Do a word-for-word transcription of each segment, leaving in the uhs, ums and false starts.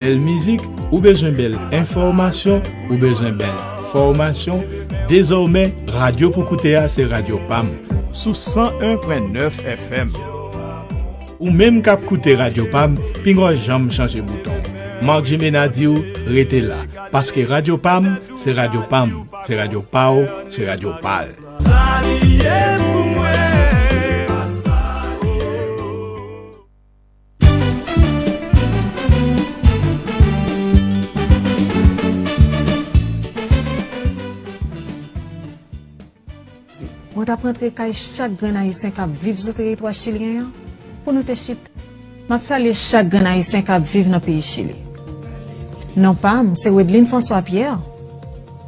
Bèl mizik, ou bezwen bèl enfòmasyon, ou bezwen bèl fòmasyon, dezòmè, radyo pou koute a se radyo pa m, sou san en pwen nèf F M. Ou menm k ap koute radyo pa m, pinga w janm chanje bouton. Marc Jimena di w, rete la, paske radyo pa m, se radyo pa m, se radyo pa w, se radyo pa l. Sa li ye pou mwen, se pa sa li ye pou ou. Mwen t ap rantre kay chak grenn Ayisyen k ap viv sou teritwa chilyen an pou nou te chita. M ap salye chak grenn Ayisyen k ap viv nan peyi Chili. Non pa m, se Wedlin François Pierre.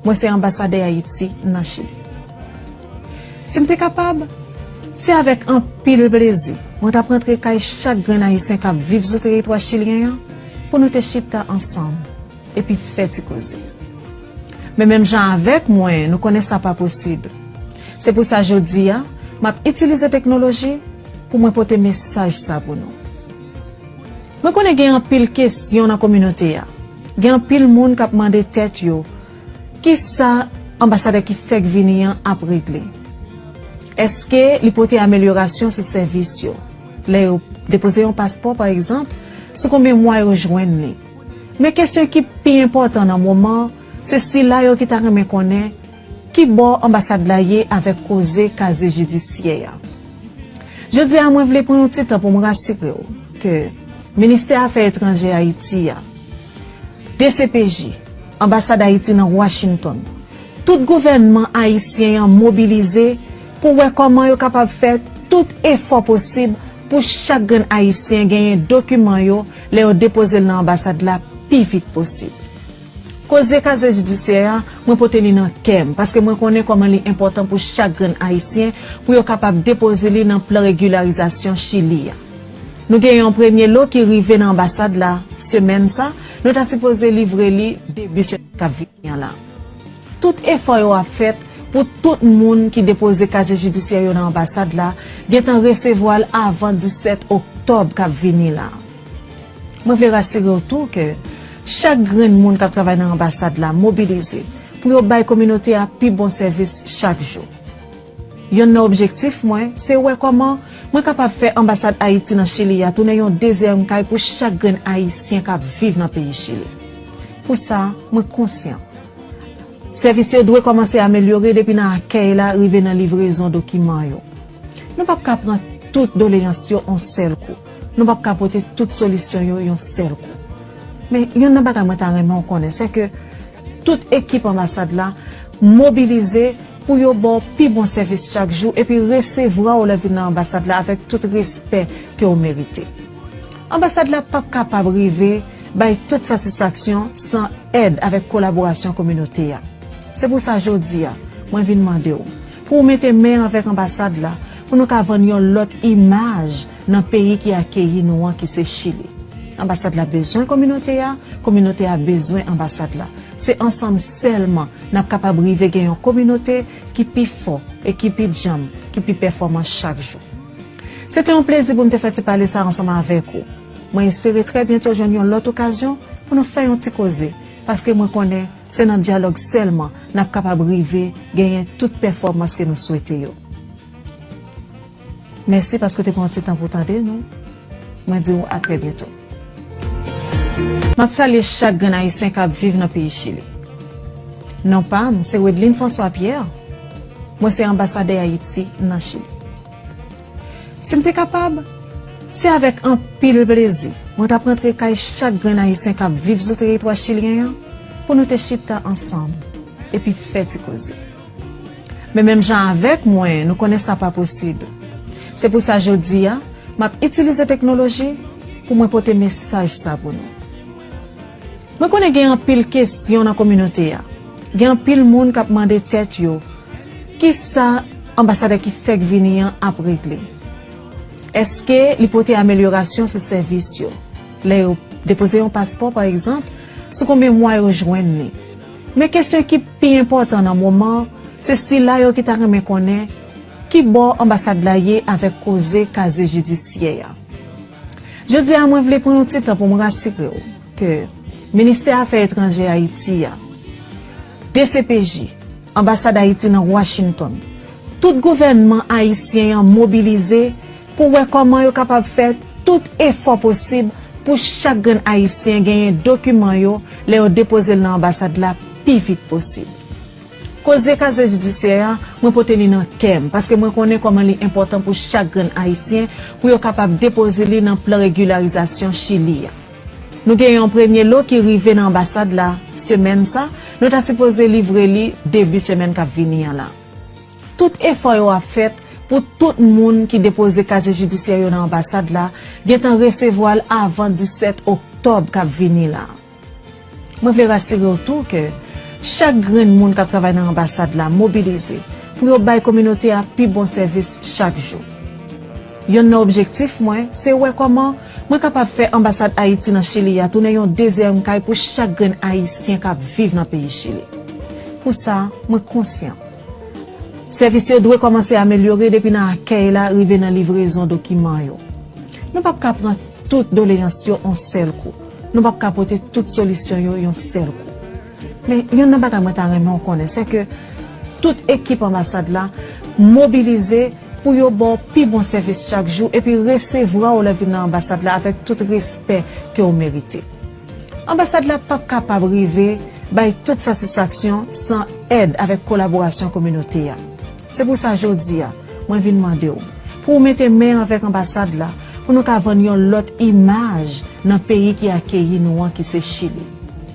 Mwen se anbasadè Ayiti nan Chili. Si m te kapab, se avèk anpil plezi mwen t ap rantre kay chak grenn Ayisyen k ap viv sou teritwa chilyen an pou nou te chita ansanm epi fè ti koze. Men menm jan avèk mwen, nou konnen sa pa posib. Se pou sa jodi a, m ap itilize teknoloji pou mwen pote mesaj sa pou nou. Mwen konnen gen anpil kesyon nan kominote a. Gen anpil moun k ap mande tèt yo, kisa anbasadè ki fèk vini an ap regle? Èske li pote amelyorasyon sou sèvis yo? Lè yo depoze yon paspò, pa egzanp, sou konbyen mwa yo jwenn li? Men kesyon ki pi enpòtan nan moman, se sila yo ki ta renmen konnen ki bò anbasad la ye avèk koze kazye jidisyè a. Jodi a, mwen vle pran yon ti tan pou m rasire w ke Ministè Afè Etranjè Ayiti a, D C P J, Anbasad Ayiti nan Washington, tout gouvènman ayisyen an mobilize pou wè kòman yo kapab fè tout efò posib pou chak grenn Ayisyen genyen dokiman yo lè yo depoze l nan anbasad la pi vit posib. Koze kazye jidisyè a, mwen pote li nan kè m, paske mwen konnen kòman li enpòtan pou chak grenn Ayisyen pou yo kapab depoze li nan plan regilarizasyon Chili a. Nou gen yon premye lo ki rive nan anbasad la semèn sa, nou ta sipoze livre li debi semèn k ap vini an la. Tout efò yo ap fèt pou tout moun ki depoze kazye jidisyè yo nan anbasad la gentan resevwa l avan disèt oktòb k ap vini la. Mwen vle rasire w tou ke chak grenn moun k ap travay nan anbasad la mobilize pou yo bay kominote a pi bon sèvis chak jou. Yonn nan objektif mwen, se wè kòman mwen kapab fè anbasad Ayiti nan Chili a tounen yon dezyèm kay pou chak grenn Ayisyen k ap viv nan peyi Chili. Pou sa, mwen konsyan. Sèvis yo dwe kòmanse amelyore depi nan akèy la rive nan livrezon dokiman yo. Nou p ap ka pran tout doleyans yo yon sèl kou. Nou p ap ka pote tout solisyon yo yon sèl kou. Men, yonn nan bagay mwen ta renmen w konnen, se ke tout ekip anbasad la mobilize pou yo ba w pi bon sèvis chak jou epi resevwa w lè w vin nan anbasad la avèk tout respè ke w merite. Anbasad la p ap kapab rive bay tout satisfaksyon san èd avèk kolaborasyon kominote a. Se pou sa jodi a, mwen vin mande w pou w mete men avèk anbasad la pou nou ka vann yon lòt imaj nan peyi ki akeyi nou an ki se Chili. Anbasad la bezwen kominote a, kominote a bezwen anbasad la. Se ansanm sèlman n ap kapab rive gen yon kominote ki pi fò e ki pi djanm, ki pi pèfòman chak jou. Se te yon plezi pou m te fè ti pale sa ansanm avèk ou. Mwen espere trè byento jwenn yon lòt okazyon pou nou fè yon ti koze, paske mwen konnen se nan dyalòg sèlman n ap kapab rive genyen tout pèfòmans ke nou swete yo. Mèsi paske w te pran ti tan pou w tande nou. Mwen di w a trè byento. M ap salye chak grenn Ayisyen k ap viv nan peyi Chili. Non pa m, se Wedlin François Pierre. Mwen se anbasadè Ayiti nan Chili. Si m te kapab, se avèk anpil plezi mwen t ap rantre kay chak grenn Ayisyen k ap viv sou teritwa chilyen an pou nou te chita ansanm epi fè ti koze. Men menm jan avèk mwen, nou konnen sa pa posib. Se pou sa jodi a, m ap itilize teknoloji pou mwen pote mesaj sa pou nou. Mwen konnen gen anpil kesyon nan kominote a. Gen anpil moun k ap mande tèt yo, kisa anbasadè ki fèk vini an ap regle? Èske li pote amelyorasyon sou sèvis yo? Lè yo depoze yon paspò, pa egzanp, sou konbyen mwa yo jwenn li? Men kesyon ki pi enpòtan nan moman an, se sila yo ki ta renmen konnen ki bò anbasad la ye avèk koze kazye jidisyè a. Jodi a, mwen vle pran yon ti tan pou m rasire w ke Ministè Afè Etranjè Ayiti a, D C P J, Anbasad Ayiti nan Washington, tout gouvènman ayisyen an mobilize pou wè kòman yo kapab fè tout efò posib pou chak grenn Ayisyen genyen dokiman yo lè yo depoze l nan anbasad la pi vit posib. Koze kazye jidisyè a, mwen pote li nan kè m, paske mwen konnen kòman li enpòtan pou chak grenn Ayisyen pou yo kapab depoze li nan plan regilarizasyon Chili a. Nou gen yon premye lo ki rive nan anbasad la semèn sa, nou ta sipoze livre li debi semèn k ap vini an la. Tout efò yo ap fèt pou tout moun ki depoze kazye jidisyè yo nan anbasad la gentan resevwa l avan disèt oktòb k ap vini la. Mwen vle rasire w tou ke chak grenn moun k ap travay nan anbasad la mobilize pou yo bay kominote a pi bon sèvis chak jou. Yonn nan objektif mwen se wè kòman mwen kapab fè anbasad Ayiti nan Chili a tounen yon dezyèm kay pou chak grenn Ayisyen k ap viv nan peyi Chili. Pou sa, mwen konsyan. Sèvis yo dwe kòmanse amelyore depi nan akèy la rive nan livrezon dokiman yo. Nou p ap ka pran tout doleyans yo yon sèl kou. Nou p ap ka pote tout solisyon yo yon sèl kou. Men, yonn nan bagay mwen ta renmen w konnen, se ke tout ekip anbasad la mobilize pou yo ba w pi bon sèvis chak jou epi resevwa w lè w vin nan anbasad la avèk tout respè ke w merite. Anbasad la p ap kapab rive bay tout satisfaksyon san èd avèk kolaborasyon kominote a. Se pou sa jodi a, mwen vin mande w pou w mete men avèk anbasad la pou nou ka vann yon lòt imaj nan peyi ki akeyi nou an ki se Chili.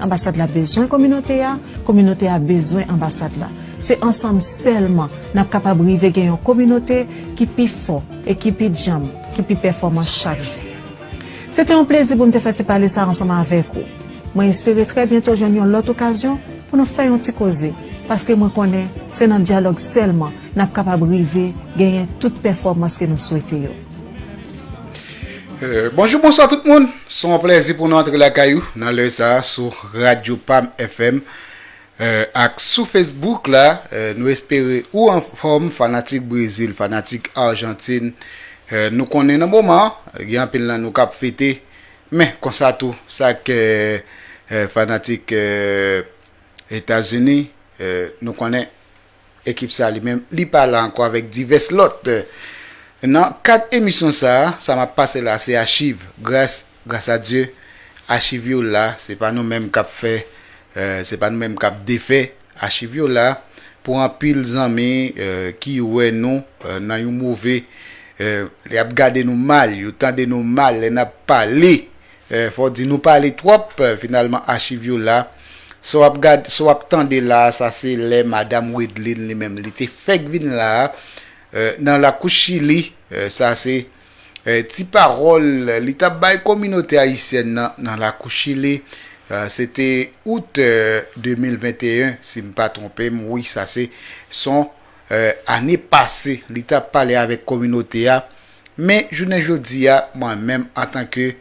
Anbasad la bezwen kominote a, kominote a bezwen anbasad la. Se ansanm sèlman n ap kapab rive gen yon kominote ki pi fò e ki pi djanm, ki pi pèfòman chak jou. Se te yon plezi pou m te fè ti pale sa ansanm avèk ou. Mwen espere trè byento jwenn yon lòt okazyon pou nou fè yon ti koze, paske mwen konnen se nan dyalòg sèlman n ap kapab rive genyen tout pèfòmans ke nou swete yo. Euh, bonjou, bonswa tout moun. Se yon plezi pou nou antre lakay ou nan lè sa a sou Radyo Pam F M, euh, ak sou Facebook la. Euh, nou espere ou anfòm, fanatik Brezil, fanatik Ajantin. Euh, nou konnen nan moman an, gen anpil nan nou k ap fete. Men, konsa tou, sa k, euh, euh, fanatik, euh, Etazini, euh, nou konnen ekip sa li menm, li pa la ankò avèk divès lòt. Nan kad emisyon sa a, sa m ap pase la, se achiv. Gras, gras a Dye, achiv yo la, se pa nou menm k ap fè, euh, se pa nou menm k ap defè. Achiv yo la pou anpil zanmi, euh, ki wè nou, euh, nan yon move, euh, y ap gade nou mal, yo tande nou mal lè n ap pale. Eh, fò di nou pale twòp, eh, finalman achiv yo la. Sa w ap gad, sa w ap tande la a, sa se lè Madam Wedlin li menm, li te fèk vin la a, eh, nan lakou Chili, eh, sa se, eh, ti pawòl li t ap bay kominote ayisyèn nan, nan lakou Chili. Eh, se te out, eh, de mil venteyen, si m pa twonpe m, wi, sa se son, eh, ane pase, li t ap pale avèk kominote a. Men, jounen jodi a, mwen menm, antanke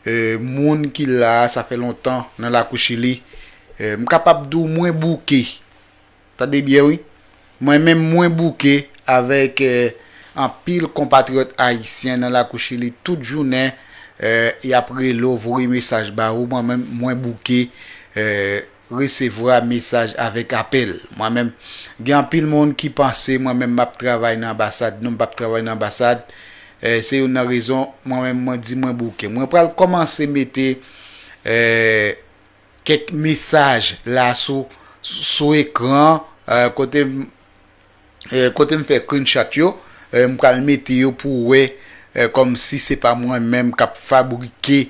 eh, moun ki la a, sa fè lontan nan lakou Chili, eh, m kapab di w mwen bouke. Tande byen, wi. Mwen menm, mwen bouke avèk, eh, anpil konpatriyòt ayisyen nan lakou Chili tout jounen, eh, y ap rele w, voye mesaj ba ou. Mwen menm, mwen bouke, eh, resevwa mesaj avèk apèl. Mwen menm, gen anpil moun ki panse mwen menm m ap travay nan anbasad. Non, m p ap travay nan anbasad. Eh, se youn nan rezon mwen menm mwen di mwen bouke. Mwen pral kòmanse mete, eh, kèk mesaj la sou, sou ekran, eh, kote m, eh, kote m fè screenshot yo, eh, m pral mete yo pou w wè, eh, kòmsi se pa mwen menm k ap fabrike,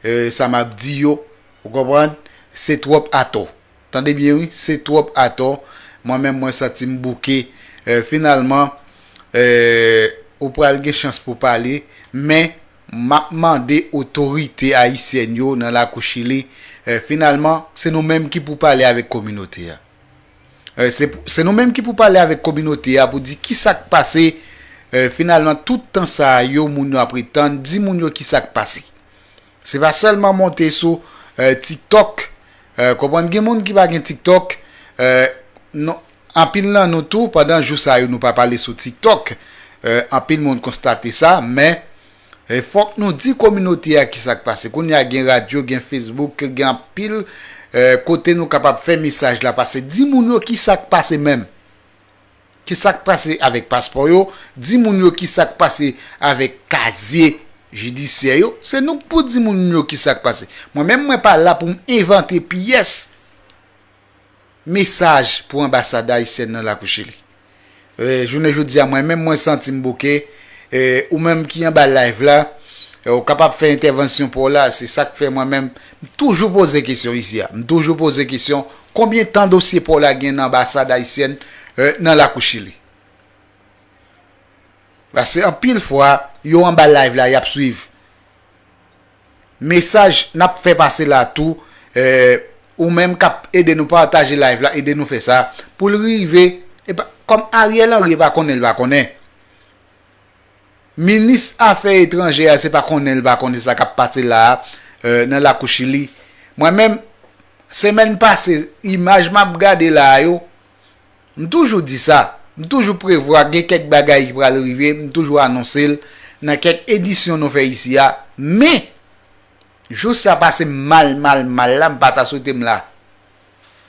eh, sa m ap di yo. Ou konprann? Se twòp atò. Tande byen, wi, se twòp atò. Mwen menm, mwen santi m bouke. Eh, finalman, eh, ou pral gen chans pou pale, men m ap mande otorite ayisyèn yo nan lakou Chili, eh, finalman, se nou menm ki pou pale avèk kominote a. Eh, se, se nou menm ki pou pale avèk kominote a pou di ki sa k pase, eh, finalman, tout tan sa a yo, moun yo ap ret tann, di moun yo ki sa k pase. Se pa sèlman monte sou, eh, TikTok. Eh, konprann, gen moun ki pa gen TikTok. Eh, non, anpil nan nou tou, pandan jou sa yo, nou pa pale sou TikTok. Eh, anpil moun konstate sa, men E fòk nou di kominote a ki sa k pase. Kounye a gen radyo, gen Facebook, gen anpil, eh, kote nou kapab fè mesaj la pase. Di moun yo ki sa k pase menm. Ki sa k pase avèk paspò yo? Di moun yo ki sa k pase avèk kazye jidisyè yo? Se nou k pou di moun yo ki sa k pase. Mwen menm, mwen pa la pou m envante pyès mesaj pou anbasad ayisyèn nan lakou Chili. Eh, jounen jodi a, mwen menm, mwen santi m bouke. Eh, ou menm ki anba live la, eh, ou kapab fè entèvansyon pa w la. Se sa k fè mwen menm, m toujou poze kesyon isi a. M toujou poze kesyon, konbyen tan dosye pa w la gen nan anbasad ayisyèn, eh, nan lakou Chili? Paske anpil fwa, yo anba live la, y ap swiv. Mesaj n ap fè pase la tou, eh, ou menm k ap ede nou pataje live la, ede nou fè sa, pou l rive, e pa, kòm Ariel Henry pa konnen, l pa konnen. Minis afè etranjè a, se pa konnen, l pa konnen sa k ap pase la a, eh, nan lakou Chili. Mwen menm, semèn pase, imaj m ap gade la a yo, M toujou di sa, m toujou prevwa gen kèk bagay ki pral rive, m toujou anonse l nan kèk edisyon nou fè isi a, men jou sa pase m mal, mal, mal la, m pa ta swete m la.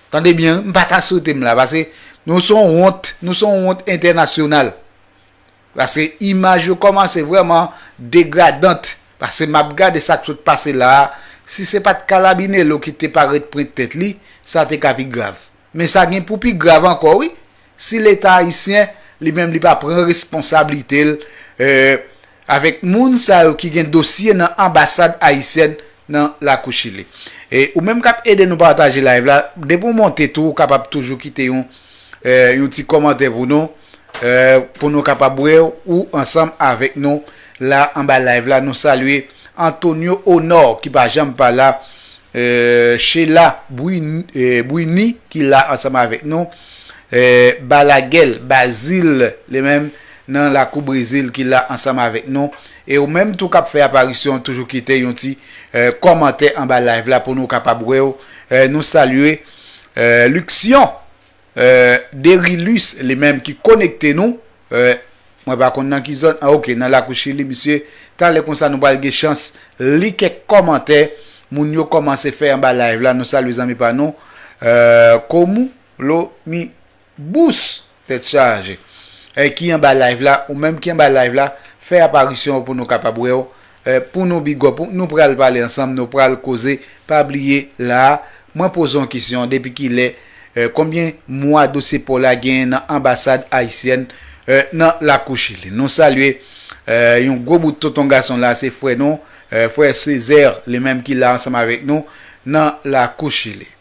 Tande byen, wi, m pa ta swete m la, paske nou se yon wont, nou se yon wont entènasyonal. Paske imaj yo kòmanse vrèman degradant. Paske m ap gade sa k sot pase la a, si se pa t Kalabinelo ki te parèt pwente tèt li, sa te ka pi grav. Men sa gen pou pi grav ankò, wi. Si Leta ayisyen, li menm, li pa pran responsablite l, eh, avèk moun sa yo ki gen dosye nan anbasad ayisyèn nan lakou Chili. E ou menm k ap ede nou pataje live la, depi w monte tou, ou kapab toujou kite yon, eh, yon ti kòmantè pou nou, eh, pou nou kapab wè w ansanm avèk nou la anba live la. Nou salye Antonio Honor ki pa janm pa la, eh, Sheila Bwin-, eh, Bwini ki la ansanm avèk nou, eh, Balagèl Bazil, li menm nan lakou Brezil ki la ansanm avèk nou. E ou menm tou k ap fè aparisyon, toujou kite yon ti, eh, kòmantè anba live la pou nou kapab wè w. Eh, nou salye, eh, Luxion, eh, Derilus, li menm ki konekte nou. Eh, mwen pa konn nan ki zòn. Ah, ok, nan lakou Chili, misye. Talè konsa, nou pral gen chans li kèk kòmantè moun yo kòmanse fè anba live la. Nou salye zanmi pa nou, eh, Komu Lo Mi Bous, tèt chaje. Eh, ki anba live la, ou menm ki anba live la, fè aparisyon w pou nou kapab wè w, eh, pou nou big up ou. Nou pral pale ansanm, nou pral koze. Pa bliye, la a, mwen poze yon kesyon, depi kilè, eh, konbyen mwa dosye pa w la genyen nan anbasad ayisyèn, eh, nan lakou Chili? Nou salye, eh, yon gwo bout tonton gason la, se frè nou, eh, frè Césaire, li menm ki la ansanm avèk nou nan lakou Chili.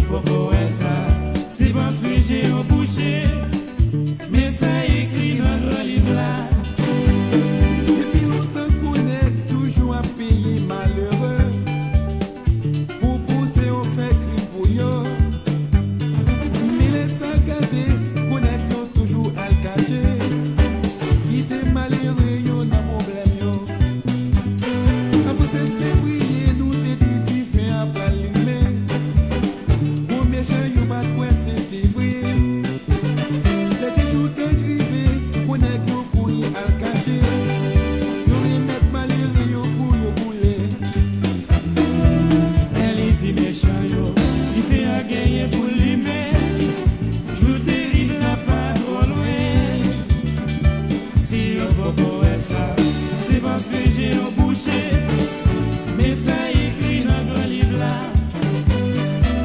Poko wè sa, se paske je yo bouche, men sa ekri nan gran liv la. Depi lontan kounèg toujou ap peye malere pou pouse yo fè krim pou yo. Men lè sa gade, kounèg yo toujou al kache, kite malere yo nan pwoblèm yo. Nan vennsèt fevriye, nou te di dife a pral limen. Gwo mechan yo pa t kwè se te vre. Lè de jou te rive, gwo nèg yo kouri al kache. Yo remèt malere yo pou yo boule. Lè li di mechan yo, dife a genyen pou limen. Jou terib la pa twò lwen. Si yo poko wè sa, se paske je yo bouche. Men sa ekri nan gran liv la.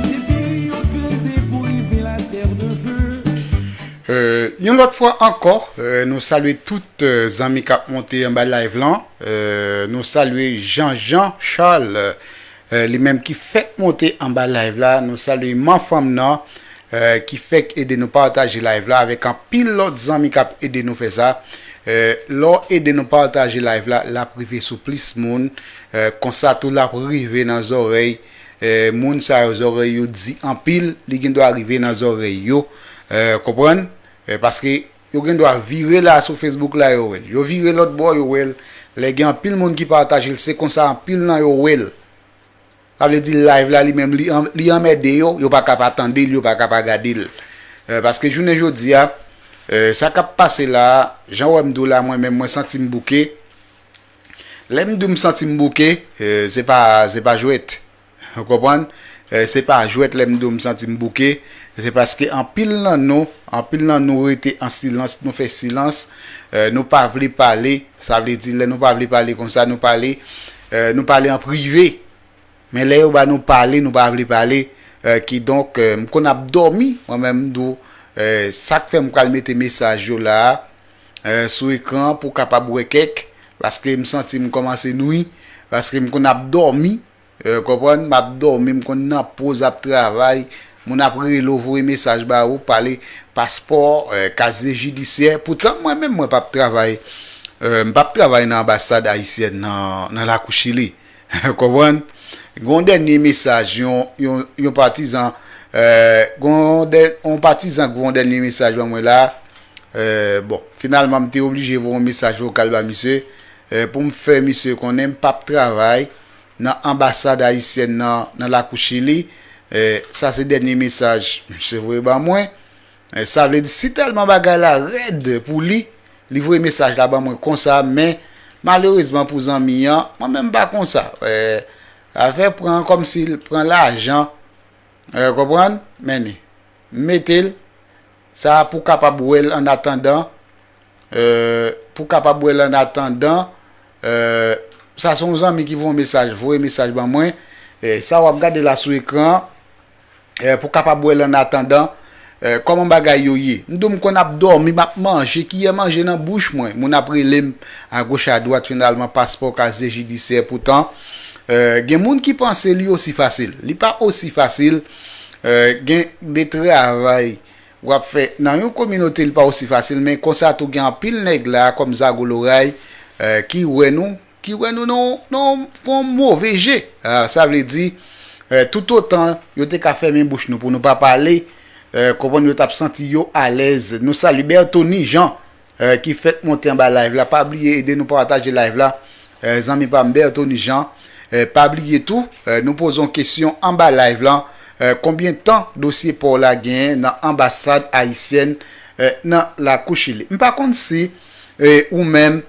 Depi Rio Grande pou rive la Terre de Feu. Euh, yon lòt fwa ankò, euh, nou salye tout euh, zanmi k ap monte anba live lan. Euh, nou salye Jean Jean Charles, euh, li menm ki fèk monte anba live la. Nou salye Man Fanm nan, euh, ki fèk ede nou pataje live la avèk anpil lòt zanmi k ap ede nou fè sa. Euh, lè w ede nou pataje live la, l ap rive sou plis moun. Euh, konsa tou, l ap rive nan zòrèy euh, moun sa yo, zòrèy yo di anpil, li gen dwa rive nan zòrèy yo. Euh, konprann? Euh, paske yo gen dwa vire la sou Facebook la, yo wè l. Yo vire lòt bò, yo wè l. Lè gen anpil moun ki pataje l, se konsa anpil nan yo wè l. Sa vle di live la li menm li, an- li anmède yo, yo pa ka pa tande l, yo pa ka pa gade l. Euh, paske jounen jodi a, euh, sa k ap pase la, jan w wè m di w la, mwen menm mwen santi m bouke. Lè m di w m santi m bouke, euh, se pa, se pa jwèt. Ou konprann? Eh, se pa jwèt lè m di w m santi m bouke. Se paske anpil nan nou, anpil nan nou rete an silans, nou fè silans. Eh, nou pa vle pale. Sa vle di, lè nou pa vle pale konsa, nou pale, eh, nou pale an prive. Men lè yo ba nou pale, nou pa vle pale. Eh, kidonk, eh, m konn ap dòmi, mwen menm m di w, eh, sa k fè m pral mete mesaj yo la a, eh, sou ekran pou w kapab wè kèk, paske m santi m kòmanse nwi, paske m konn ap dòmi. Eh, konprann, m ap dòmi, m konn nan poz ap travay, moun ap rele w, voye mesaj ba ou, pale paspò, eh, kazye jidisyè. Poutan, mwen menm, mwen p ap travay, eh, m p ap travay nan anbasad ayisyèn nan, nan lakou Chili. Konprann? Gon dènye mesaj, yon, yon, yon patizan, eh, gon dè, yon patizan k voye yon dènye mesaj ban mwen la. Eh, bon, finalman, m te oblije voye yon mesaj vokal ba misye, eh, pou m fè misye konnen m p ap travay nan anbasad ayisyèn nan, nan lakou Chili. Eh, sa se dènye mesaj misye voye ban mwen. Eh, sa vle di, si tèlman bagay la rèd pou li, li voye mesaj la ban mwen konsa, men malerezman pou zanmi an, mwen menm m pa konsa. Eh, afè pran kòmsi l pran lajan, eh, konprann? Men li, m mete l, sa pou kapab wè l annatandan, eh, pou kapab wè l annatandan, eh, sa se yon zanmi ki voye mesaj, voye mesaj ban mwen, eh, sa w ap gade la sou ekran, eh, pou kapab wè l annatandan, eh, kòman bagay yo ye. M di w m konn ap dòmi, m ap manje, kiyè manje nan bouch mwen. Moun ap rele m agoch adwat, finalman, paspò, kazye jidisyè, poutan, eh, gen moun ki panse li osi fasil. Li pa osi fasil, eh, gen de travay w ap fè nan yon kominote, li pa osi fasil, men konsa tou gen anpil nèg la, kòm Zago Loray, eh, ki wè nou, ki wè nou nan, nan yon move je. Ah, sa vle di, eh, toutotan yo te ka fèmen bouch nou pou nou pa pale, eh, konprann, yo t ap santi yo alèz. Nou salye Bertony Jean, eh, ki fèk monte anba live la. Pa bliye ede nou pataje live la. Eh, zanmi pa m Bertony Jean. Eh, pa bliye tou, eh, nou poze yon kesyon anba live la. Eh, konbyen tan dosye pa w la genyen nan anbasad ayisyèn, eh, nan lakou Chili? M pa konn si, eh, ou menm,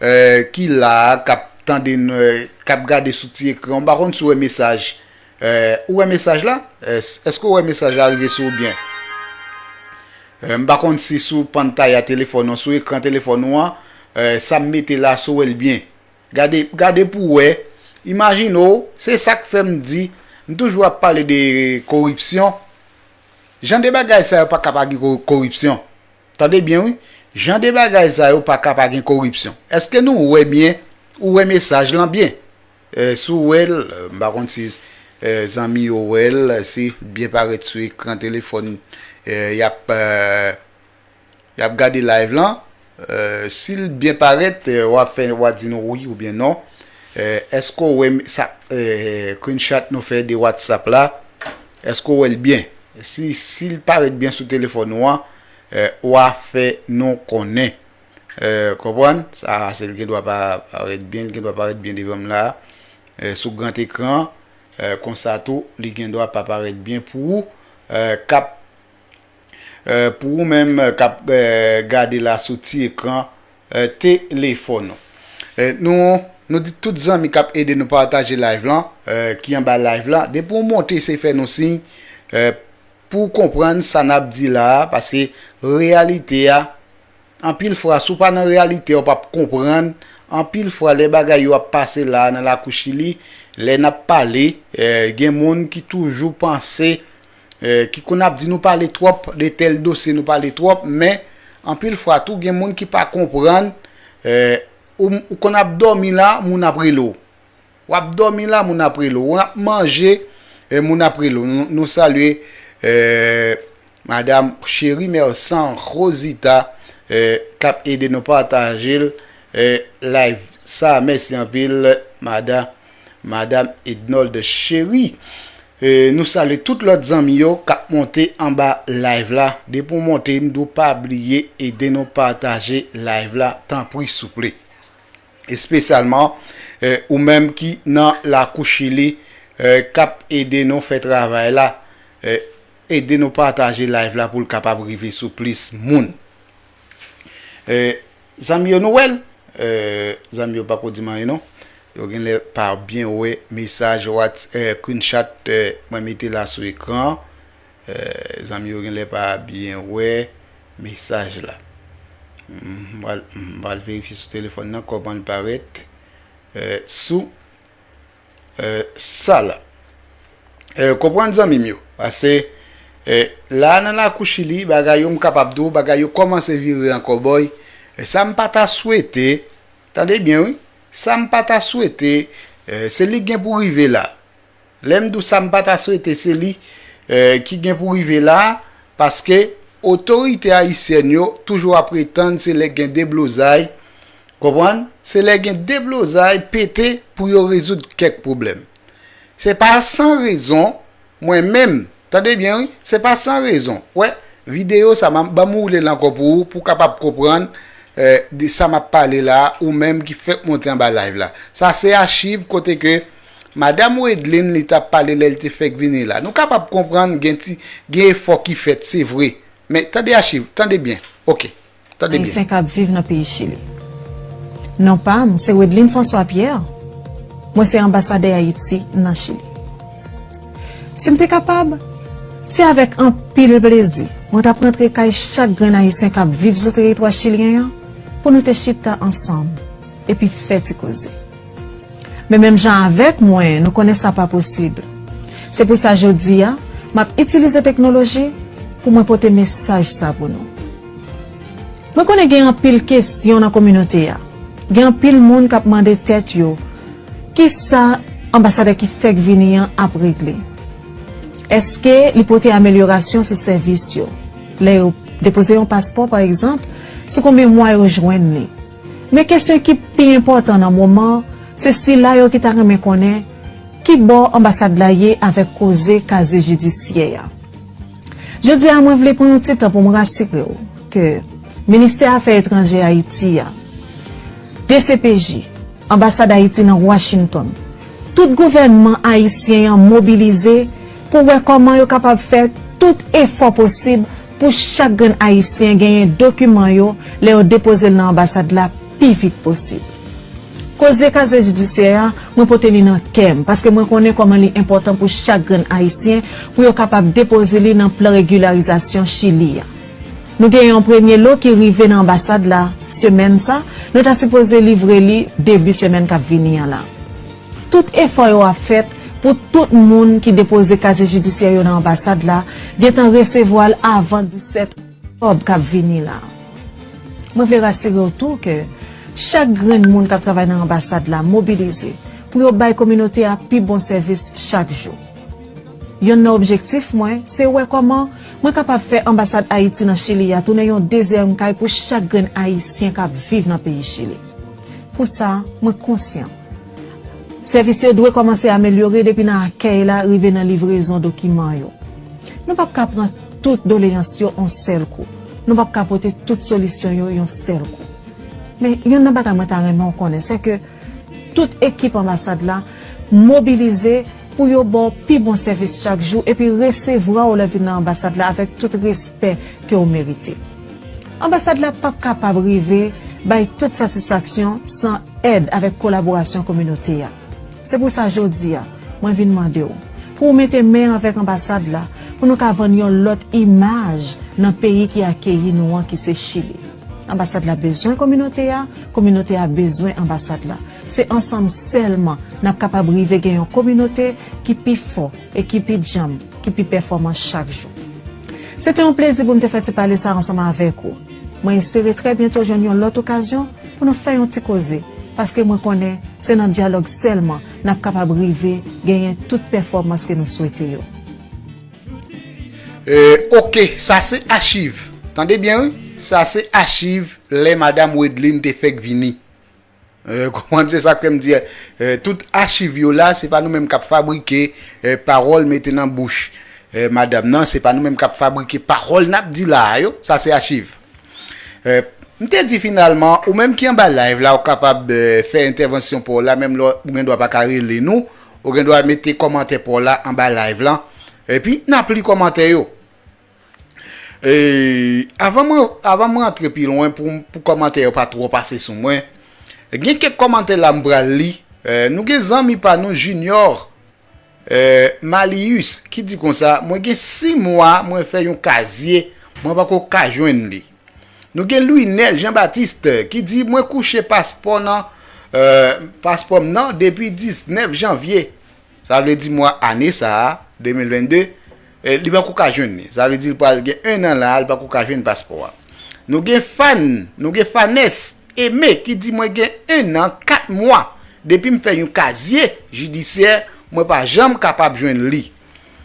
eh, ki la a, k ap tande n, eh, k ap gade sou ti ekran, m pa konn si w wè mesaj. Eh, ou wè mesaj la? Es-, èske w wè mesaj la rive sou ou byen? Eh, m pa konn si sou pantay a telefòn ou, sou ekran telefòn ou an, eh, sa m mete la, si w wè l byen. Gade, gade pou w wè. Imajine w, se sa k fè m di, m toujou ap pale de koripsyon. Jan de bagay sa yo pa ka pa gen ko-, koripsyon. Tande byen, wi. Jan de bagay sa yo pa ka pa gen koripsyon. Èske nou wè byen? Ou wè mesaj lan byen? Eh, si w wè l, eh, m pa konn si, eh, zanmi yo wè l, si l byen parèt sou ekran telefòn, eh, y ap, eh, y ap gade live lan. Eh, si l byen parèt, eh, w ap fè, w a di nou wi oubyen non. Eh, èske w wè m-, sa, eh, screenshot nou fè de WhatsApp la? Èske w wè l byen? Si, si l parèt byen sou telefòn ou an, eh, w a fè nou konnen. Eh, konprann? Sa, se l gen dwa pa parèt byen, l gen dwa parèt byen devan m la. Eh, sou gran ekran, eh, konsa tou, li gen dwa pa parèt byen pou ou, eh, k ap, eh, pou ou menm, eh, k ap, eh, gade la sou ti ekran, eh, telefòn ou. Eh, nou, nou di tout zanmi k ap ede nou pataje live lan, eh, ki anba live la, depi w monte, se fè nou siy, eh, pou w konprann sa n ap di la a, paske reyalite a, anpil fwa, si w pa nan reyalite a, w p ap konprann. Anpil fwa, lè bagay yo ap pase la a nan lakou Chili, lè n ap pale, eh, gen moun ki toujou panse, eh, ki konn ap di nou pale twòp de tèl dosye, nou pale twòp, men anpil fwa tou, gen moun ki pa konprann, eh, ou, ou konn ap dòmi la, moun ap rele w. W ap dòmi la, moun ap rele w. W ap manje, eh, moun ap rele w. Nou, nou salye, eh, Madam Cheri Mersan Rosita, eh, k ap ede nou pataje l, eh, live sa. Mèsi anpil, Madam, Madam Ednold Cheri. Eh, nou salye tout lòt zanmi yo k ap monte anba live la. Depi w monte, m di w pa bliye ede nou pataje live la, tanpri, souple. Espesyalman, eh, ou menm ki nan lakou Chili, eh, k ap ede nou fè travay la, eh, ede nou pataje live la pou l kapab rive sou plis moun. Eh, zanmi yo, nou wè l? Eh, zanmi yo pako di m anyen non. Yo genlè pa byen wè mesaj Whats-, eh, screenshot, eh, mwen mete la sou ekran an. Eh, zanmi yo genlè pa byen wè mesaj la. M pral, m pral verifye sou telefòn nan kòman l parèt, eh, sou, eh, sa la. Eh, konprann zanmi m yo, paske, eh, la nan lakou Chili, bagay yo m kapab di w, bagay yo kòmanse vire an kòbòy. Eh, sa m pa ta swete, tande byen wi, sa m pa ta swete, eh, se li gen pou rive la. Lè m di w sa m pa ta swete se li, eh, ki gen pou rive la, paske otorite ayisyèn yo toujou ap pretann se lè gen deblozay, konprann? Se lè gen deblozay pete pou yo rezoud kèk pwoblèm. Se pa san rezon, mwen menm, tande byen wi, se pa san rezon. Wè, videyo sa, m a, ban m woule l ankò pou ou, pou w kapab konprann, eh, de sa m ap pale la, ou menm ki fèk monte anba live la. Sa se achiv kote ke Madam Wedline, li t ap pale lè l te fèk vini la. Nou kapab konprann gen ti, gen efò ki fèt, se vre. Men tande achiv, tande byen. Oke, tande byen. Ayisyen k ap viv nan peyi Chili. Non pa m, se Wedline François Pierre. Mwen se anbasadè Ayiti nan Chili. Si m te kapab, se avèk anpil plezi mwen t ap rantre kay chak grenn Ayisyen k ap viv sou teritwa chilyen an pou nou te chita ansanm epi fè ti koze. Men menm jan avèk mwen, nou konnen sa pa posib. Se pou sa jodi a, m ap itilize teknoloji pou mwen pote mesaj sa pou nou. Mwen konnen gen anpil kesyon nan kominote a. Gen anpil moun k ap mande tèt yo, kisa anbasadè ki fèk vini an ap regle? Èske li pote amelyorasyon sou sèvis yo lè yo depoze yon paspò, pa egzanp? Sou konbyen mwa yo jwenn li? Men kesyon ki pi enpòtan nan moman an, se sila yo ki ta renmen konnen ki bò anbasad la ye avèk koze kazye jidisyè a. Jodi a, mwen vle pran yon ti tan pou m rasire w ke Ministè Afè Etranje Ayiti a, D C P J, Anbasad Ayiti nan Washington, tout gouvènman ayisyen an mobilize pou wè kòman yo kapab fè tout efò posib pou chak grenn Ayisyen genyen dokiman yo lè yo depoze l nan anbasad la pi vit posib. Koze kazye jidisyè a, mwen pote li nan kè m, paske mwen konnen kòman li enpòtan pou chak grenn Ayisyen pou yo kapab depoze li nan plan regilarizasyon Chili a. Nou gen yon premye lo ki rive nan anbasad la semèn sa, nou ta sipoze livre li debi semèn k ap vini an la. Tout efò yo ap fèt pou tout moun ki depoze kazye jidisyè yo nan anbasad la gentan resevwa l avan disèt oktòb k ap vini la. Mwen vle rasire w tou ke chak grenn moun k ap travay nan anbasad la mobilize pou yo bay kominote a pi bon sèvis chak jou. Yonn nan objektif mwen, se wè kòman mwen kapab fè anbasad Ayiti nan Chili a tounen yon dezyèm kay pou chak grenn Ayisyen k ap viv nan peyi Chili. Pou sa, mwen konsyan. Sèvis yo dwe kòmanse amelyore depi nan akèy la rive nan livrezon dokiman yo. Nou p ap ka pran tout doleyans yo yon sèl kou. Nou p ap ka pote tout solisyon yo yon sèl kou. Men, yonn nan bagay mwen ta renmen w konnen, se ke tout ekip anbasad la mobilize pou yo ba w pi bon sèvis chak jou epi resevwa w lè w vin nan anbasad la avèk tout respè ke w merite. Anbasad la p ap kapab rive bay tout satisfaksyon san èd avèk kolaborasyon kominote a. Se pou sa jodi a, mwen vin mande w pou w mete men avèk anbasad la pou nou ka vann yon lòt imaj nan peyi ki akeyi nou an ki se Chili. Anbasad la bezwen kominote a, kominote a bezwen anbasad la. Se ansanm sèlman n ap kapab rive gen yon kominote ki pi fò e ki pi djanm, ki pi pèfòman chak jou. Se te yon plezi pou m te fè ti pale sa ansanm avèk ou. Mwen espere trè byento jwenn yon lòt okazyon pou nou fè yon ti koze, paske mwen konnen se nan dyalòg sèlman n ap kapab rive genyen tout pèfòmans ke nou swete yo. Eh, ok, sa se achiv. Tande byen, wi. Sa se achiv lè Madanm Wedline te fèk vini. Eh, konprann se sa k fè m di, eh, tout achiv yo la, se pa nou menm k ap fabrike eh, pawòl mete nan bouch eh, madanm nan, se pa nou menm k ap fabrike pawòl n ap di la a yo. Sa se achiv. Eh, m te di finalman, ou menm ki anba live la, ou kapab eh, fè entèvansyon pa w la, menm lè ou gen dwa pa ka rele nou, ou gen dwa mete kòmantè pa w la anba live lan. Epi, n ap li kòmantè yo. E, avan mwen, avan mwen antre pi lwen pou, pou kòmantè yo pa twò pase sou mwen, gen kèk kòmantè la m pral li. Eh, nou gen zanmi pa nou Junior eh, Malius ki di konsa, mwen gen sis mwa mwen fè yon kazye, mwen pako ka jwenn li. Nou gen Louinel Jean Baptiste ki di, mwen kouche paspò nan, eh, paspò m nan depi diznèf janvye. Sa vle di mwa ane sa a, de mil vennde, eh, li pako ka jwenn li. Sa vle di l pral gen en an la a, li pako ka jwenn paspò a. Nou gen Fan, nou gen Fanes Aimé ki di, mwen gen en an, kat mwa depi m fè yon kazye jidisyè, mwen pa janm kapab jwenn li.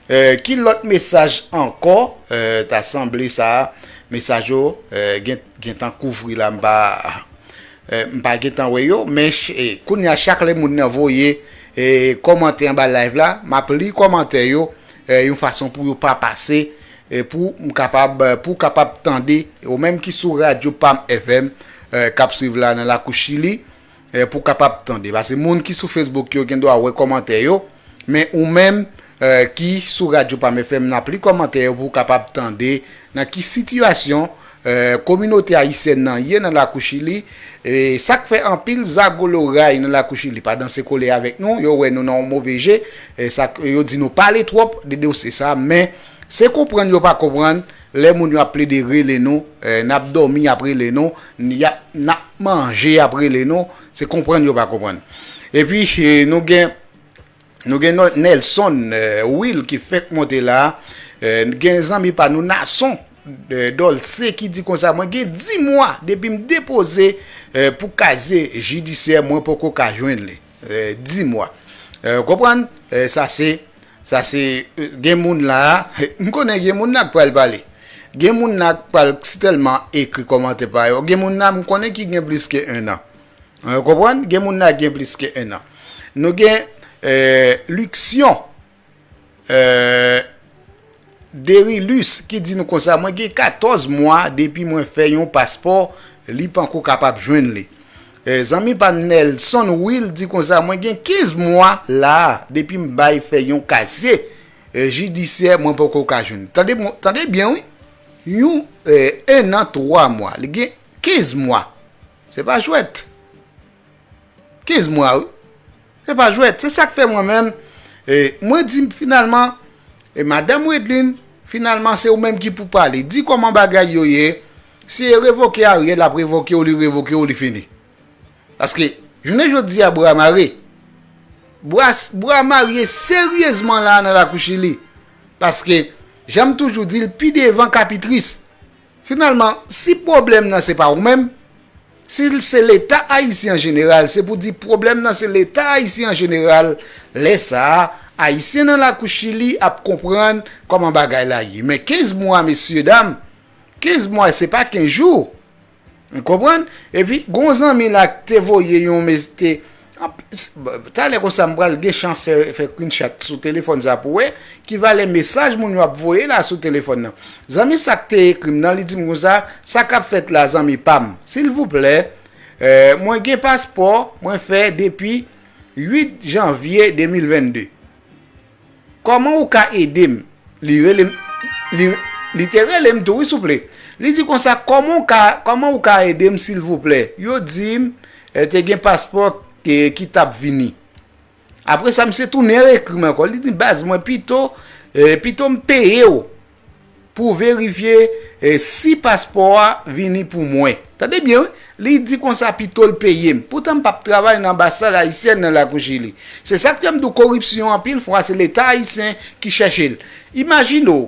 Eh, ki lòt mesaj ankò? Eh, ta sanble sa, mesaj yo eh, gen, gentan kouvri la, m pa, eh, m pa gentan wè yo, men ch- eh, kounye a chak lè moun nan voye eh, kòmantè anba live la, m ap li kòmantè yo eh, yon fason pou yo pa pase, eh, pou m kapab, eh, pou w kapab tande, ou menm ki sou radyo Pam F M eh, k ap swiv la nan lakou Chili, eh, pou w kapab tande. Paske moun ki sou Facebook yo gen dwa wè kòmantè yo, men ou menm eh, ki sou radyo Pam F M, n ap li kòmantè yo pou w kapab tande nan ki sitiyasyon eh, kominote ayisyèn nan ye nan lakou Chili. E sa k fè anpil zago loray nan lakou Chili pa danse kole avèk nou, yo wè nou nan yon move je, e sa k- yo di nou pale twòp de dosye sa, men se konprann yo pa konprann lè moun yo ap plede rele nou, eh, n ap dòmi y ap rele nou, n- y ap- n ap manje y ap rele nou, se konprann yo pa konprann. Epi eh, nou gen Nou gen Nelson eh, Will ki fèk monte la. Eh, gen zanmi pa nou Nason eh, Dolce ki di konsa, mwen gen dis mwa depi m depoze eh, pou kazye jidisyè, mwen poko ka jwenn li. Eh, dis mwa. Eh, konprann? Eh, sa se, sa se, eh, gen moun la, m konnen gen moun la k pral pale. Gen moun la k pral sitèlman ekri kòmantè pa yo. Gen moun la m konnen ki gen plis ke en an. Ou konprann? Gen moun la gen plis ke en an. Nou gen eh, Luxion eh, Derilus ki di nou konsa, mwen gen katòz mwa depi mwen fè yon paspò, li panko kapab jwenn li. Eh, zanmi pa Nelson Will di konsa, mwen gen kenz mwa la depi m bay fè yon kazye eh, jidisyè, mwen poko ka jwenn. Tande, tande byen wi. Yon eh, en an twa mwa, li gen kenz mwa. Se pa jwèt. Kenz mwa wi. Se pa jwèt. Se sa k fè mwen menm, eh, mwen di finalman, eh, madanm Wedline, finalman se ou menm ki pou pale. Di kòman bagay yo ye. Si e revoke Ariel, ap revoke w, li revoke w, li fini. Paske, jounen jodi a, bra mare. Bra, bra mare seryezman la nan lakou Chili. Paske, jan m toujou di l, pi devan kapitris. Finalman, si pwoblèm nan se pa ou menm, si l se Leta ayisyen an jeneral, se pou di pwoblèm nan se Leta ayisyen an jeneral, lè sa a, Ayisyen nan lakou Chili ap konprann kòman bagay la ye. Men kenz mwa, mesye dam, kenz mwa, se pa kenz jou. Ou konprann? Epi, gon zanmi la k te voye yon mes-, te, anp-, s-, b-, talè konsa, m pral gen chans fè, fè screenshot sou telefòn sa pou wè ki valè mesaj moun yo ap voye la sou telefòn nan. Zanmi sa k te ekri m nan, li di m konsa, sa k ap fèt la, zanmi pa m? Silvouplè, eh, mwen gen paspò, mwen fè depi uit janvye de mil vennde. Kòman ou ka ede m? Li rele m, li, li te rele m tou, wi, souple. Li di konsa, kòman ou ka, kòman ou ka ede m, silvouplè? Yo di m, eh, te gen paspò ki, ki t ap vini. Apre sa, misye tounen rekri m ankò. Li di, baz, mwen pito, eh, pito m peye w pou w verifye, eh, si paspò a vini pou mwen. Tande byen, wi. Li di konsa, pito l peye m. Poutan m p ap travay nan anbasad ayisyèn nan lakou Chili. Se sa k fè m di w koripsyon anpil fwa, se Leta ayisyen ki chèche l. Imajine w,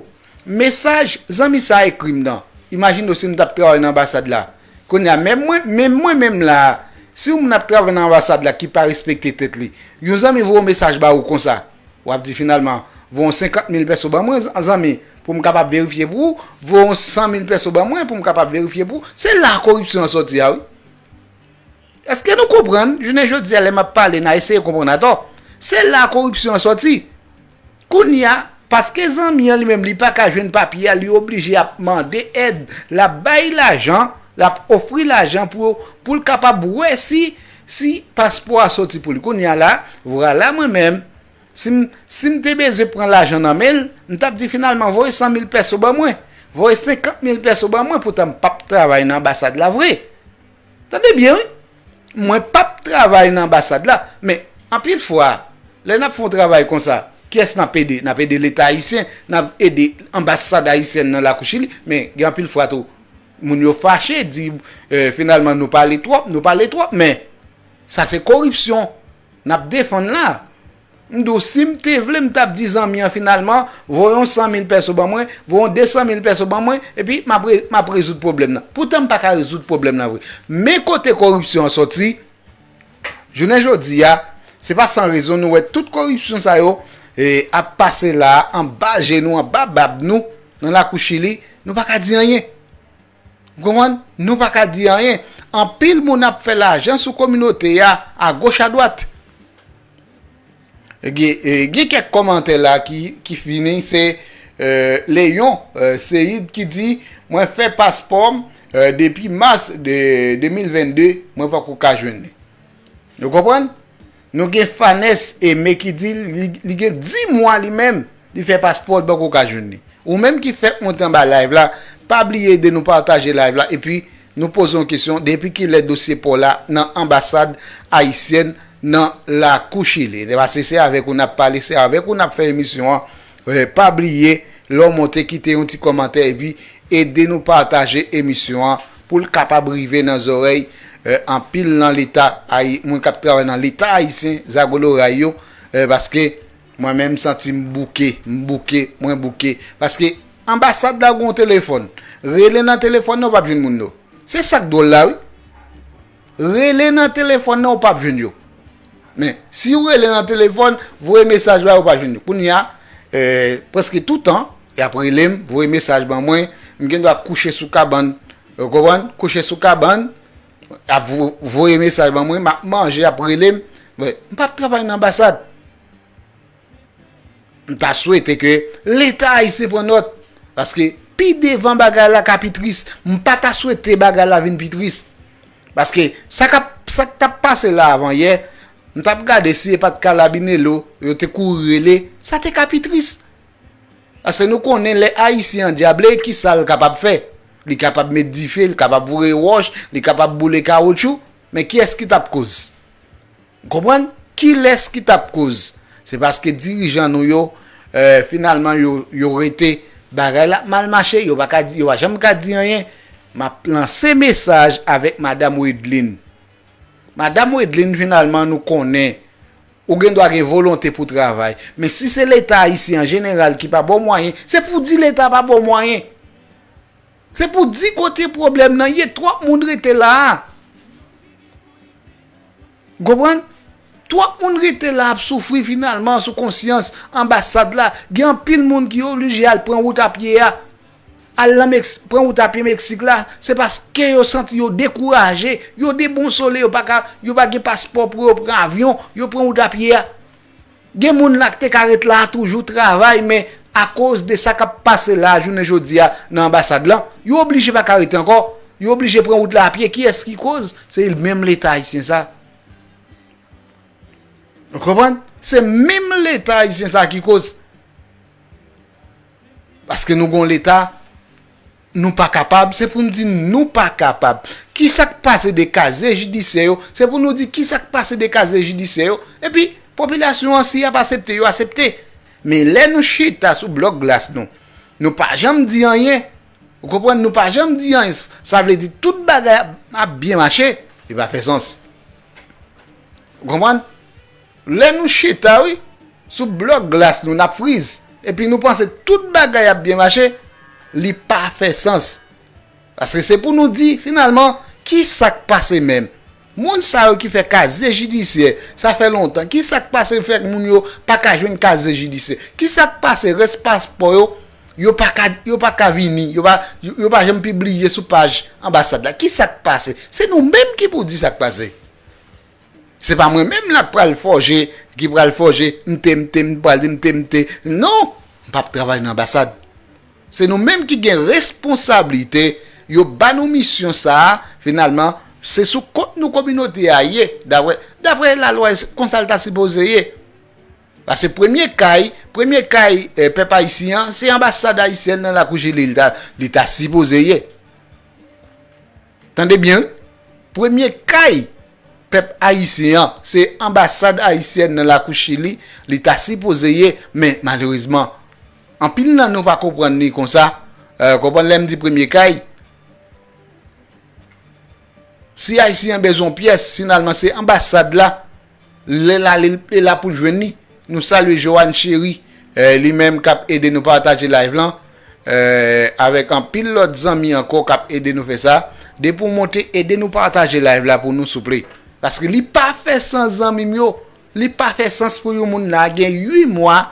mesaj zanmi sa ekri m nan. Imajine w si m t ap travay nan anbasad la. Kounye a, menm mwen, menm mwen menm la, si yon moun ap travay nan anbasad la ki pa respekte tèt li, yon zanmi voye yon mesaj ba ou konsa, w ap di finalman, voye yon senkant mil pèso ban mwen, zan-, zanmi, pou m kapab verifye pou ou, voye yon san mil pèso ban mwen pou m kapab verifye pou ou. Se la koripsyon an sòti a, wi. Èske nou konprann? Jounen jodi a, lè m ap pale, n a eseye konprann atò. Se la koripsyon an sòti. Kounye a, paske zanmi an li menm li pa ka jwenn papye a, li oblije ap mande èd, l ap bay lajan, l ap ofri lajan pou, pou l kapab wè si, si paspò a sòti pou li. Kounye a la, vwala mwen menm, si m, si m te bezwen pran lajan nan men l, m t ap di finalman, voye san mil pèso ban mwen, voye senkant mil pèso ban mwen, poutan m p ap travay nan anbasad la vre. Tande byen, wi. Mwen p ap travay nan anbasad la, men anpil fwa, lè n ap fè yon travay konsa, kiyès n ap ede? N ap ede Leta ayisyen, n ap ede anbasad ayisyèn nan lakou Chili, men gen anpil fwa tou, moun yo fache, di, eh, finalman, nou pale twòp, nou pale twòp, men sa se koripsyon n ap defann la. M di w, si m te vle, m t ap di zanmi an finalman, voye yon san mil pèso ban mwen, voye yon de san mil pèso ban mwen, epi m ap re-, m ap rezoud pwoblèm nan. Poutan m pa ka rezoud pwoblèm nan vre. Men kote koripsyon an sòti, jounen jodi a, se pa san rezon nou wè tout koripsyon sa yo, eh, ap pase la, anba je nou, anba bab nou, nan lakou Chili, nou pa ka di anyen. Ou konprann? Nou pa ka di anyen. Anpil moun ap fè lajan sou kominote a, agoch adwat. Gen, e, gen kèk kòmantè la ki, ki fini, se, e, Leyon, e, Seyid ki di, mwen fè paspò m, e, depi mas de de mil vennde, mwen poko ka jwenn li. Nou konprann? Nou gen Fanès Aimé ki di li, li gen dis mwa li menm, li fè paspò, li poko ka jwenn li. Ou menm ki fèk monte anba live la, pa bliye ede nou pataje live la, epi nou poze yon kesyon, depi kilè dosye pa w la nan anbasad ayisyèn nan lakou Chili? Paske se avèk ou n ap pale, se avèk ou n ap fè emisyon an. E, pa bliye, lè w monte, kite yon ti kòmantè, epi ede nou pataje emisyon an pou l kapab rive nan zòrèy, e, anpil nan leta ayi-, moun k ap travay nan leta ayisyen, zago loray yo, e, paske mwen menm m santi m bouke, m bouke, mwen bouke. Paske anbasad la gen yon telefòn. Rele nan telefòn nan, w p ap jwenn moun yo. Se sa k dwòl la, wi. Rele nan telefòn nan, w p ap jwenn yo. Men, si w rele nan telefòn, voye mesaj ba yo, w p ap jwenn yo. Kounye a, e, prèske toutan, y ap rele m, voye mesaj ban mwen, m gen dwa kouche sou kabann. Ou konprann? Kouche sou kabann, ap vo-, voye mesaj ban mwen, m ap manje, y ap rele m. Men, m p ap travay nan anbasad. M ta swete ke leta ayisyen pran nòt, paske pi devan bagay la ka pi tris. M pa ta swete bagay la vin pi tris. Paske sa k ap, sa k t ap pase la avan yè, m t ap gade si e pa t Kalabinelo yo te kouri rele, sa te ka pi tris. Paske nou konnen lè Ayisyen an dyable, ki sa l kapab fè? Li kapab met dife, li kapab voye wòch, li kapab boule kawotchou, men kiyès ki t ap koz? Konprann? Kilès ki t ap koz? Se paske dirijan nou yo, e, finalman, yo, yo rete bagay la mal mache, yo pa ka di, yo pa janm ka di anyen. M ap lanse mesaj avèk Madanm Wedline. Madanm Wedline, finalman, nou konnen, ou gen dwa gen volonte pou travay. Men si se leta ayisyen an jeneral ki pa ba w mwayen, se pou di leta pa ba w mwayen. Se pou di kote pwoblèm nan ye, twòp moun rete la a. Konprann? Twòp moun rete la ap soufri finalman sou konsyans anbasad la. Gen anpil moun ki oblije al pran wout a pye a. Al nan Meks-, pran wout a pye Meksik la, se paske yo santi yo dekouraje, yo debonsole, yo pa ka, yo pa gen paspò pou yo pran avyon, yo pran wout a pye a. Gen moun la ki te ka ret la a toujou travay, men akoz de sa k ap pase la a jounen jodi a nan anbasad lan, yo oblije pa ka rete ankò. Yo oblije pran wout la a pye. Kiyès ki koz? Se menm Leta ayisyen sa. Ou konprann? Se menm Leta ayisyen sa ki koz. Paske nou gon Leta, nou pa kapab, se pou n di nou pa kapab. Kisa k pase de kazye jidisyè yo? Se pou nou di kisa k pase de kazye jidisyè yo. Epi, popilasyon an, si y ap aksepte, yo aksepte. Men lè nou chita sou blòk glas nou, nou pa janm di anyen. Ou konprann? Nou pa janm di anyen. Sa vle di tout bagay ap, ap byen mache. Li pa fè sans. Ou konprann? Lè nou chita, wi, sou blòk glas nou, n ap friz, epi nou panse tout bagay ap byen mache, li pa fè sans. Paske se pou nou di, finalman, ki sa k pase menm? Moun sa yo ki fè kazye jidisyè, sa fè lontan. Ki sa k pase fè moun yo pa ka jwenn kazye jidisyè? Ki sa k pase rès paspò yo, yo pa ka, yo pa ka vini, yo pa, yo, yo pa janm pibliye sou paj anbasad la? Ki sa k pase? Se nou menm ki pou di sa k pase. Se pa mwen menm la k pral fòje, ki pral fòje, m te, m te, m pral di m te, m te. Non, m p ap travay nan anbasad. Se nou menm ki gen responsablite, yo ba nou misyon sa a, finalman, se sou kont nou kominote a ye, daprè, daprè lalwa, e konsa l ta sipoze ye. Paske premye kay, premye kay, eh, pèp ayisyen an, se anbasad ayisyèn nan lakou Chili, li ta, li ta sipoze ye. Tande byen, wi. Premye kay pèp ayisyen an, se anbasad ayisyèn nan lakou Chili, li ta sipoze ye, men malerezman, anpil nan nou pa konprann li konsa. Eh, konprann lè m di premye kay? Si Ayisyen an bezwen yon pyès, finalman, se anbasad la. Lè l ale, l la pou l jwenn li. Nou salye Joanne Chéry, eh, li menm k ap ede nou pataje live lan, eh, avèk anpil lòt zanmi ankò k ap ede nou fè sa. Depi w monte, ede nou pataje live la pou nou, souple. Paske li pa fè sans, zanmi m yo. Li pa fè sans pou yon moun la gen uit mwa,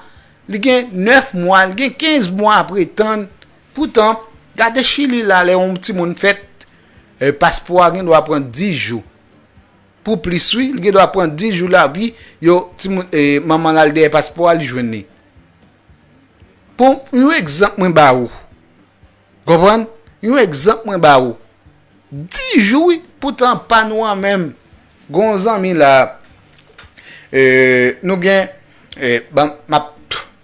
li gen nèf mwa, li gen kenz mwa ap retann. Poutan, gade Chili la, lè yon timoun fèt, eh, paspò a gen dwa pran dis jou. Pou plis, wi, li gen dwa pran dis jou la, wi, yo, timoun, eh, manman l al dèyè paspò a, li jwenn li. Bon, yon egzanp mwen ba ou. Konprann? Yon egzanp mwen ba ou. Dis jou, wi, poutan pa nou an menm. Gon zanmi la, eh, nou gen, eh, ban, m ap,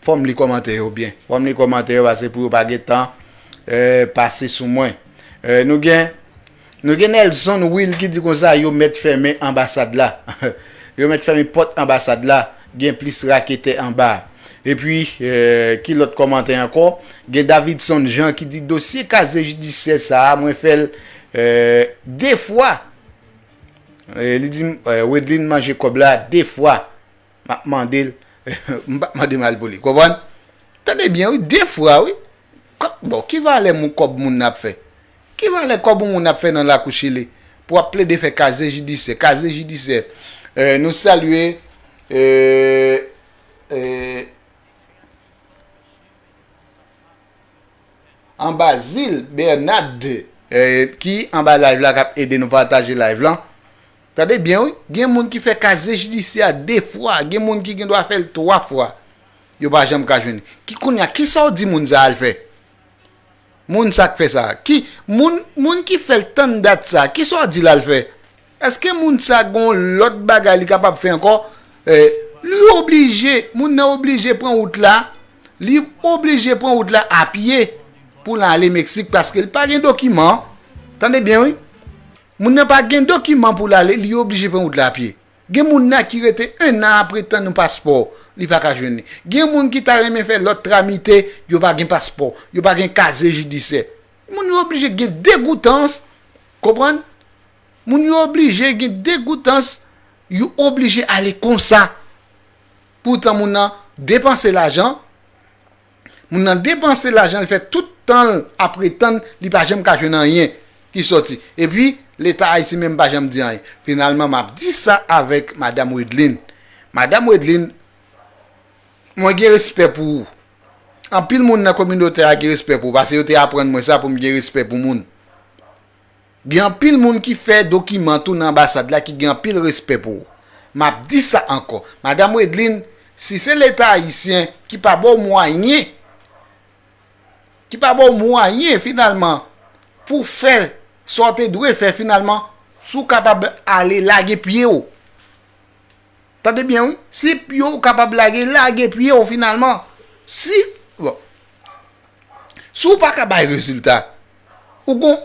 fò m li kòmantè yo byen. Fò m li kòmantè yo, paske pou yo pa gen tan, eh, pase sou mwen. Eh, nou gen, nou gen Nelson Will ki di konsa, yo mèt fèmen anbasad la. Yo mèt fèmen pòt anbasad la. Gen plis raketè anba. Epi, eh, ki lòt kòmantè ankò? Gen Davidson Jean ki di, dosye kazye jidisyè sa a, mwen fè l, eh, de fwa. Eh, li di, eh, Wedlin manje kòb la de fwa. M ap mande l, m p ap mande mal pou li. Konprann? Tande byen, wi, de fwa, wi. Kò-, bon, ki valè moun, kòb moun nan ap fè? Ki valè kòb yon moun ap fè nan lakou Chili? Pou ap plede fè kazye jidisyè, kazye jidisyè. Eh, nou salye, eh, eh, Anbazil Bernard, eh, ki anba live la, k ap ede nou pataje live lan. Tande byen, wi. Gen moun ki fè kazye jidisyè a de fwa. Gen moun ki gen dwa fè l twa fwa. Yo pa janm ka jwenn li. Ki kounye a, kisa w di moun sa al fè? Moun sa k fè sa. Ki, moun, moun ki fè l tann dat sa, kisa w di l al fè? Èske moun sa gon lòt bagay li kapab fè ankò? Eh, li oblije, moun nan oblije pran wout la, li oblije pran wout la a pye pou l ale Meksik, paske li pa gen dokiman. Tande byen, wi. Moun nan pa gen dokiman pou l ale, li oblije pran wout la a pye. Gen moun nan ki rete en an apre tann yon paspò, li pa ka jwenn li. Gen moun ki ta renmen fè lòt tramite, yo pa gen paspò, yo pa gen kazye jidisyè. Moun yo oblije gen degoutans, konprann? Moun yo oblije gen degoutans, yo oblije ale konsa. Poutan moun nan depanse lajan, moun nan depanse lajan, li fè tout tan l ap ret tann, li pa janm ka jwenn anyen ki sòti. Epi, Leta ayisyen menm pa janm di anyen. Finalman, m ap di sa avèk Madanm Wedlin. Madanm Wedlin, mwen gen respè pou ou. Anpil moun nan kominote a gen respè pou ou, paske yo te aprann mwen sa pou m gen respè pou moun. Gen anpil moun ki fè dokiman tou nan anbasad la ki gen anpil respè pou ou. M ap di sa ankò. Madanm Wedlin, si se Leta ayisyen ki pa ba w mwayen, ki pa ba w mwayen finalman pou fè sa w te dwe fè finalman, si w kapab ale lage pye w. Tande byen wi, si pye w kapab lage, lage pye w finalman. Si, bon, si w pa ka bay rezilta, ou gon,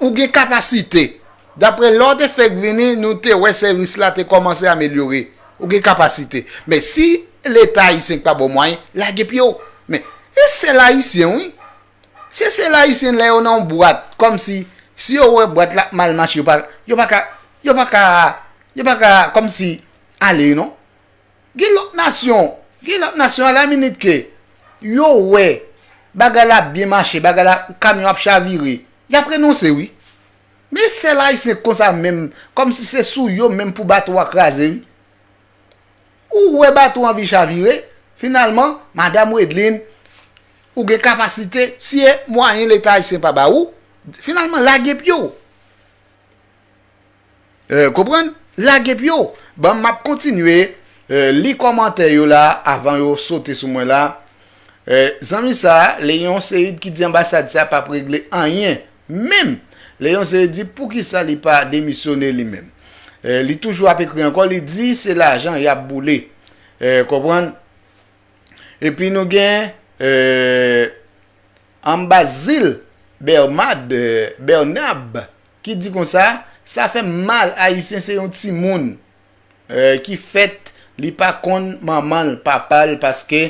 ou gen kapasite. Daprè lè w te fèk vini, nou te wè sèvis la te kòmanse amelyore. Ou gen kapasite. Men si Leta ayisyen pa ba w mwayen, lage pye w. Men, e sèl ayisyen wi. Se sèl ayisyen lè yo nan yon bwat, kòmsi, si yo wè bwat la ap mal mache, yo pa, yo pa ka, yo pa ka, yo pa ka, kòmsi, ale non. Gen lòt nasyon, gen lòt nasyon alaminit ke yo wè bagay la ap byen mache, bagay la, kamyon ap chavire, y ap renonse wi. Men sèl ayisyen konsa menm, kòmsi se sou yo menm pou bato a kraze wi. Ou wè bato anvi chavire, finalman, madanm Wedlin, ou gen kapasite, si e mwayen Leta ayisyen pa ba ou, finalman, lage pye w. Konprann? Lage pye w. Bon, m ap kontinye li kòmantè yo la avan yo sote sou mwen la. Zanmi sa, Leon Seid ki di anbasad sa p ap regle anyen. Menm Leon Seid di poukisa li pa demisyone li menm. Li toujou ap ekri ankò, li di se lajan y ap boule. Konprann? Epi nou gen Ambazil Bermad, Bernab, ki di konsa, sa fè m mal, Ayisyen se yon timoun ki fèt, li pa konn manman l, papa l, paske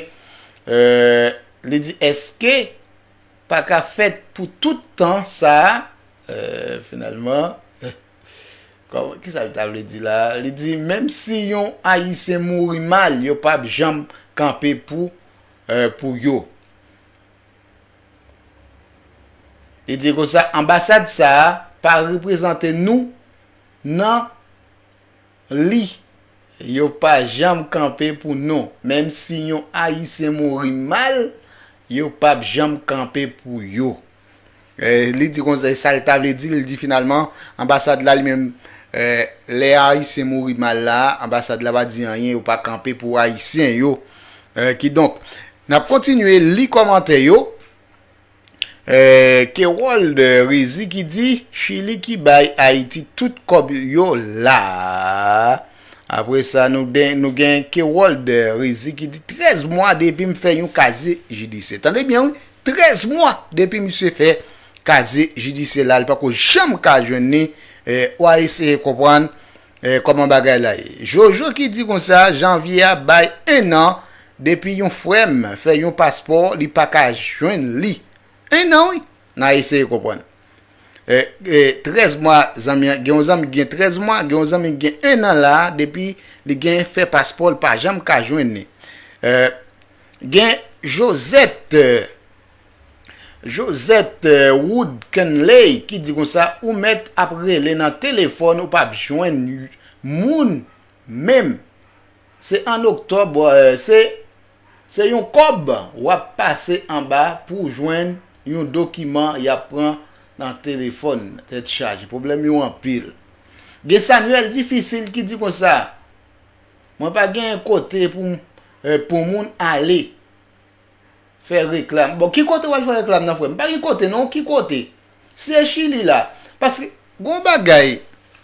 li di èske pa ka fèt pou tout tan sa a, finalman, kòman, kisa l ta vle di la? Li di, menm si yon Ayisyen mouri mal, yo p ap janm kanpe pou, pou yo. Li di konsa, anbasad sa a pa reprezante nou nan li. Yo pa janm kanpe pou nou. Menm si yon Ayisyen mouri mal, yo p ap janm kanpe pou yo. Li di konsa, e sa l ta vle di, li di finalman, anbasad la li menm, lè Ayisyen mouri mal la, anbasad la pa di anyen, yo pa kanpe pou Ayisyen yo. Kidonk, n ap kontinye li kòmantè yo. Kewold Rizi ki di, Chili ki bay Ayiti tout kòb yo la. Apre sa, nou gen, nou gen Kewold Rizi ki di, trèz mwa depi m fè yon kazye jidisyè. Tande byen, wi. Trèz mwa depi misye fè kazye jidisyè la, li pako janm ka jwenn li. W a eseye konprann kòman bagay la ye. Jojo ki di konsa, janvye a bay en an depi yon frè m fè yon paspò, li pa ka jwenn li. En an, wi. N a eseye konprann. E, e, trèz mwa, zanmi an, gen yon zanmi ki gen trèz mwa, gen yon zanmi ki gen en an la, depi li gen fè paspò, li pa janm ka jwenn li. E, gen Josette, Josette, e, Wood Kenley ki di konsa, ou mèt ap rele nan telefòn, ou p ap jwenn moun menm. Se an oktòb, e, se, se yon kòb w ap pase anba pou w jwenn yon dokiman y ap pran nan telefòn. Tèt chaje, pwoblèm yo anpil. Gen Samuel Difisil ki di konsa, mwen pa gen kote pou, e, pou moun ale fè reklam. Bon, ki kote w al fè reklam nan, frè m? Pa gen kote, non, ki kote? Si e Chili la. Paske, gon bagay,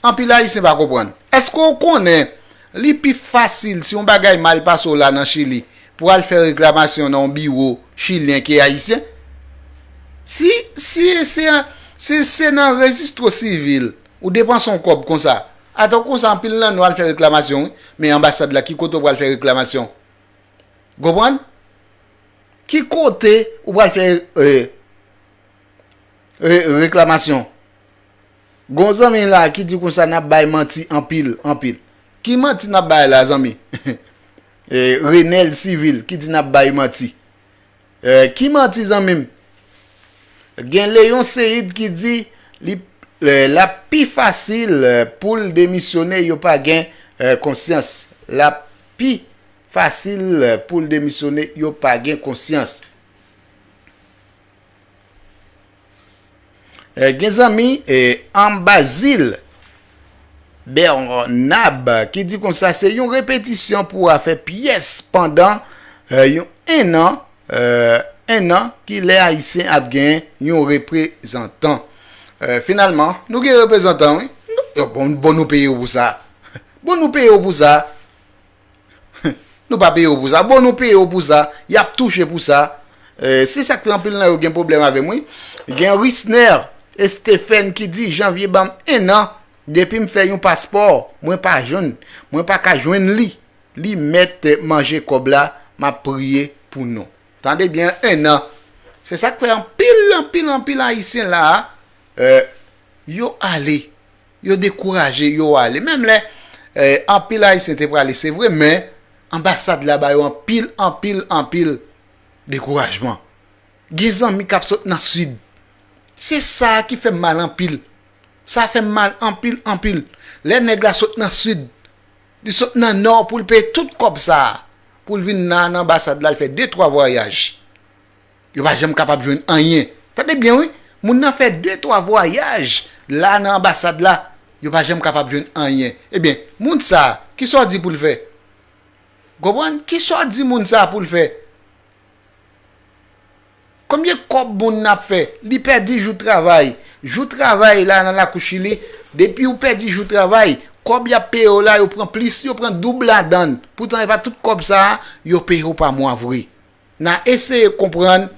anpil Ayisyen pa konprann. Èske w konnen li pi fasil si yon bagay mal pase w la nan Chili pou al fè reklamasyon nan yon biwo chilyen ke ayisyen? Si, si se, si se nan rejistro sivil, ou depanse yon kòb konsa, atò konsa anpil nan nou al fè reklamasyon, wi, men anbasad la, ki kote w pral fè reklamasyon? Konprann? Ki kote ou pral fè, e, e, reklamasyon? Gon zanmi la ki di konsa n ap bay manti anpil, anpil. Ki manti n ap bay la, zanmi? E, Renel Civil ki di n ap bay manti. E, ki manti, zanmi m? Gen Leon Seid ki di li, e, l ap pi fasil, e, pou l demisyone, yo pa gen, e, konsyans. L ap pi fasil pou l demisyone, yo pa gen konsyans. Eh, gen zanmi, eh, Anbazil Bernab ki di konsa, se yon repetisyon pou afè pyès pandan, eh, yon ennan, eh, ennan ki lè Ayisyen ap gen yon reprezantan. Eh, finalman, nou gen reprezantan, wi. Nou, yo, bon, bon, nou peye yo pou sa. Bon, nou peye yo pou sa. Nou pa peye yo pou sa. Bon, nou peye yo pou sa. Y ap touche pou sa. Eh, se sa k fè anpil nan yo gen pwoblèm avè m, wi. Gen Risner Stephen ki di, Janvye ban m ennan depi m fè yon paspò, mwen pa jwenn, mwen pa ka jwenn li. Li mèt manje kòb la, m ap priye pou nou. Tande byen, ennan. Se sa k fè anpil, anpil, anpil Ayisyen la a, eh, yo ale. Yo dekouraje, yo ale. Menm lè, eh, anpil Ayisyen te prale, se vre, men anbasad la ba yo anpil, anpil, anpil dekourajman. Gen zanmi k ap sot nan Sid. Se sa ki fè m mal anpil. Sa fè m mal anpil, anpil. Lè nèg la sot nan Sid, li sot nan Nò pou l peye tout kòb sa a, pou l vin la nan anbasad la, l fè de, twa vwayaj. Yo pa janm kapab jwenn anyen. Tande byen, wi. Moun nan fè de, twa vwayaj la nan anbasad la, yo pa janm kapab jwenn anyen. Ebyen, moun sa a, kisa w di pou l fè? Konprann? Kisa w di moun sa a pou l fè? Konbyen kòb moun nan ap fè? Li pèdi jou travay. Jou travay la nan lakou Chili, depi w pèdi jou travay, kòb y ap peye w la, yo pran plis, yo pran doub ladan l. Poutan, e pa tout kòb sa a yo peye w pa mwa vre. N a eseye konprann,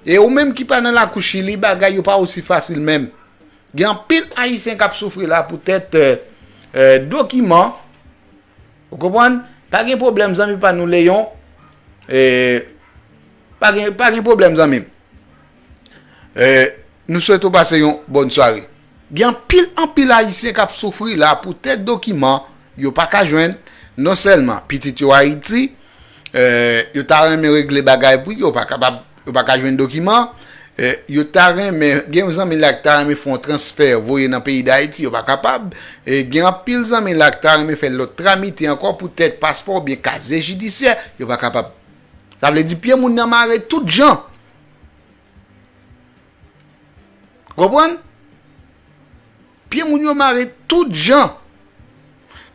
e ou menm ki pa nan lakou Chili, bagay yo pa osi fasil menm. Gen anpil Ayisyen k ap soufri la poutèt, eh, eh, dokiman. Ou konprann? Pa gen pwoblèm, zanmi pa nou Leyon. Eh, pa gen, pa gen pwoblèm, zanmi m. Eh, nou swete w pase yon bòn sware. Gen anpil, anpil Ayisyen k ap soufri la poutèt dokiman yo pa ka jwenn, non sèlman pitit yo Ayiti, eh, yo ta renmen regle bagay pou yo, yo pa kapab, yo pa ka jwenn dokiman, eh, yo ta renmen, gen yon zanmi la ki ta renmen fè yon transfè voye nan peyi Dayiti, yo pa kapab, eh, gen anpil zanmi la ki ta renmen fè lòt tramite ankò poutèt paspò oubyen kazye jidisyè, yo pa kapab. Sa vle di pye moun nan mare tout jan. Konprann? Pye moun yo mare tout jan.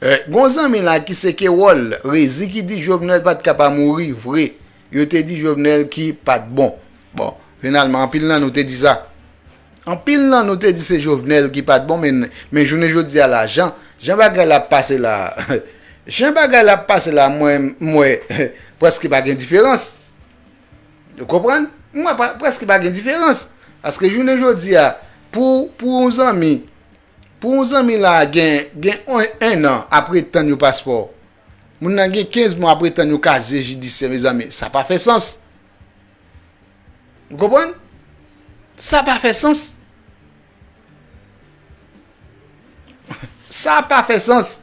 Eh, gon zanmi la ki se Kewòl Rezi ki di Jovenel pa t ka pa mouri vre. Yo te di Jovenel ki pa t bon. Bon, finalman, anpil nan nou te di sa. Anpil nan nou te di se Jovenel ki pa t bon, men, men jounen jodi a la, jan, jan bagay la ap pase la, jan bagay la ap pase la, mwen, m wè, prèske pa gen diferans. Ou konprann? M wè pa, prèske pa gen diferans. Paske jounen jodi a, pou, pou yon zanmi, pou yon zanmi la gen, gen on, ennan apre tann yon paspò, moun nan gen kenz mwa apre tann yon kazye jidisyè, mezanmi, sa pa fè sans. Ou konprann? Sa pa fè sans. Sa pa fè sans.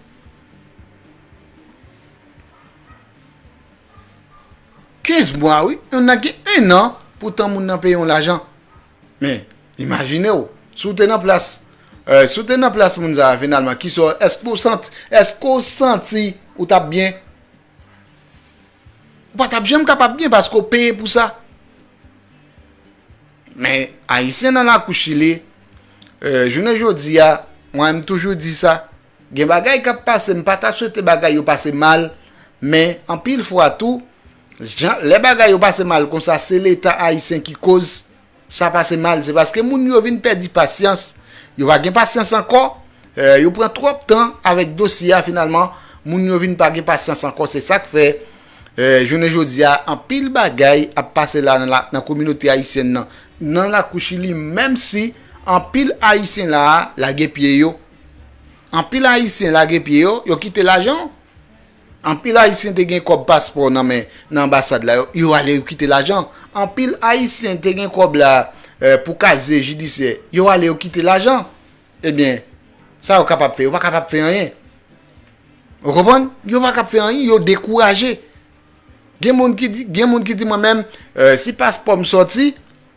Kenz mwa, wi. Moun nan gen ennan, poutan moun nan peye yon lajan. Men, imajine w, si w te nan plas, eh, si w te nan plas moun sa a, finalman, kisa w, èske w santi, èske w santi ou t ap byen? Ou pa t ap janm kapab byen paske w peye pou sa. Men, Ayisyen nan lakou Chili, eh, jounen jodi a, mwen, m toujou di sa, gen bagay k ap pase, m pa ta swete bagay yo pase mal, men anpil fwa tou, jan, lè bagay yo pase mal konsa, se Leta ayisyen ki koz sa pase mal. Se paske moun yo vin pèdi pasyans, yo pa gen pasyans ankò, eh, yo pran twòp tan avèk dosye a, finalman, moun yo vin pa gen pasyans ankò. Se sa k fè, eh, jounen jodi a, anpil bagay ap pase la nan, la, nan kominote ayisyèn nan, nan lakou Chili, menm si anpil Ayisyen la a lage pye yo. Anpil Ayisyen lage pye yo, yo kite lajan. Anpil Ayisyen te gen kòb paspò nan men, nan anbasad la, yo, yo ale yo kite lajan. Anpil Ayisyen te gen kòb la, eh, pou kazye jidisyè, yo ale yo kite lajan. Ebyen, sa yo kapab fè? Yo pa kapab fè anyen. Ou konprann? Yo pa kab fè anyen, yo dekouraje. Gen moun ki di, gen moun ki di mwen menm, eh, si paspò m sòti,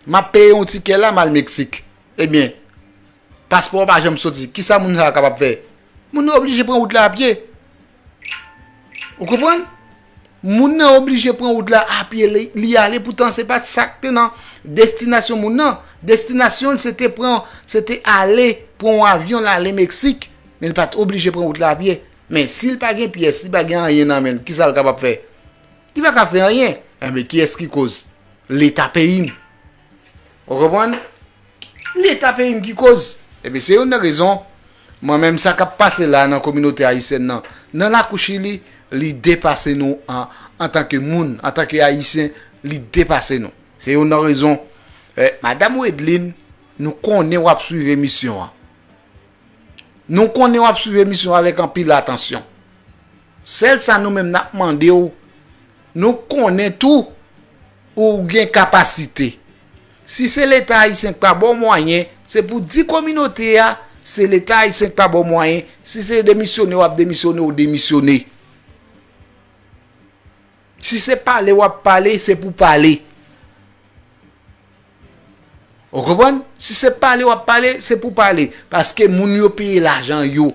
m ap peye yon tikè la, m al Meksik. Ebyen, paspò w pa janm soti. Kisa moun sa a kapab fè? Moun nan oblije pran wout la a pye. Ou konprann? Moun nan oblije pran wout la a pye, li, li ale, poutan se pa t sa k te nan destinasyon moun nan. Destinasyon l se te pran, se te ale pran yon avyon l ale Meksik, men l pa t oblije pran wout la a pye. Men si l pa gen pyès, li pa gen anyen nan men l, kisa l kapab fè? Li pa ka fè anyen. Enben, kiyès ki koz? Leta peyi m. Ou konprann? Leta peyi m ki koz. Ebyen, se youn nan rezon, mwen menm, sa k ap pase la nan kominote ayisyèn nan, nan lakou Chili, li depase nou an, antanke moun, antanke Ayisyen, li depase nou. Se youn nan rezon, eh, Madanm Wedline, nou konnen w ap swiv emisyon an. Nou konnen w ap swiv emisyon avèk anpil atansyon. Sèl sa nou menm n ap mande w, nou konnen tou ou gen kapasite. Si se Leta ayisyen k pa ba w mwayen, se pou di kominote a, se Leta ayisyen k pa ba w mwayen. Si se demisyone w ap demisyone, ou demisyone. Si se pale w ap pale, se pou pale. Ou konprann? Si se pale w ap pale, se pou pale. Paske moun yo peye lajan yo.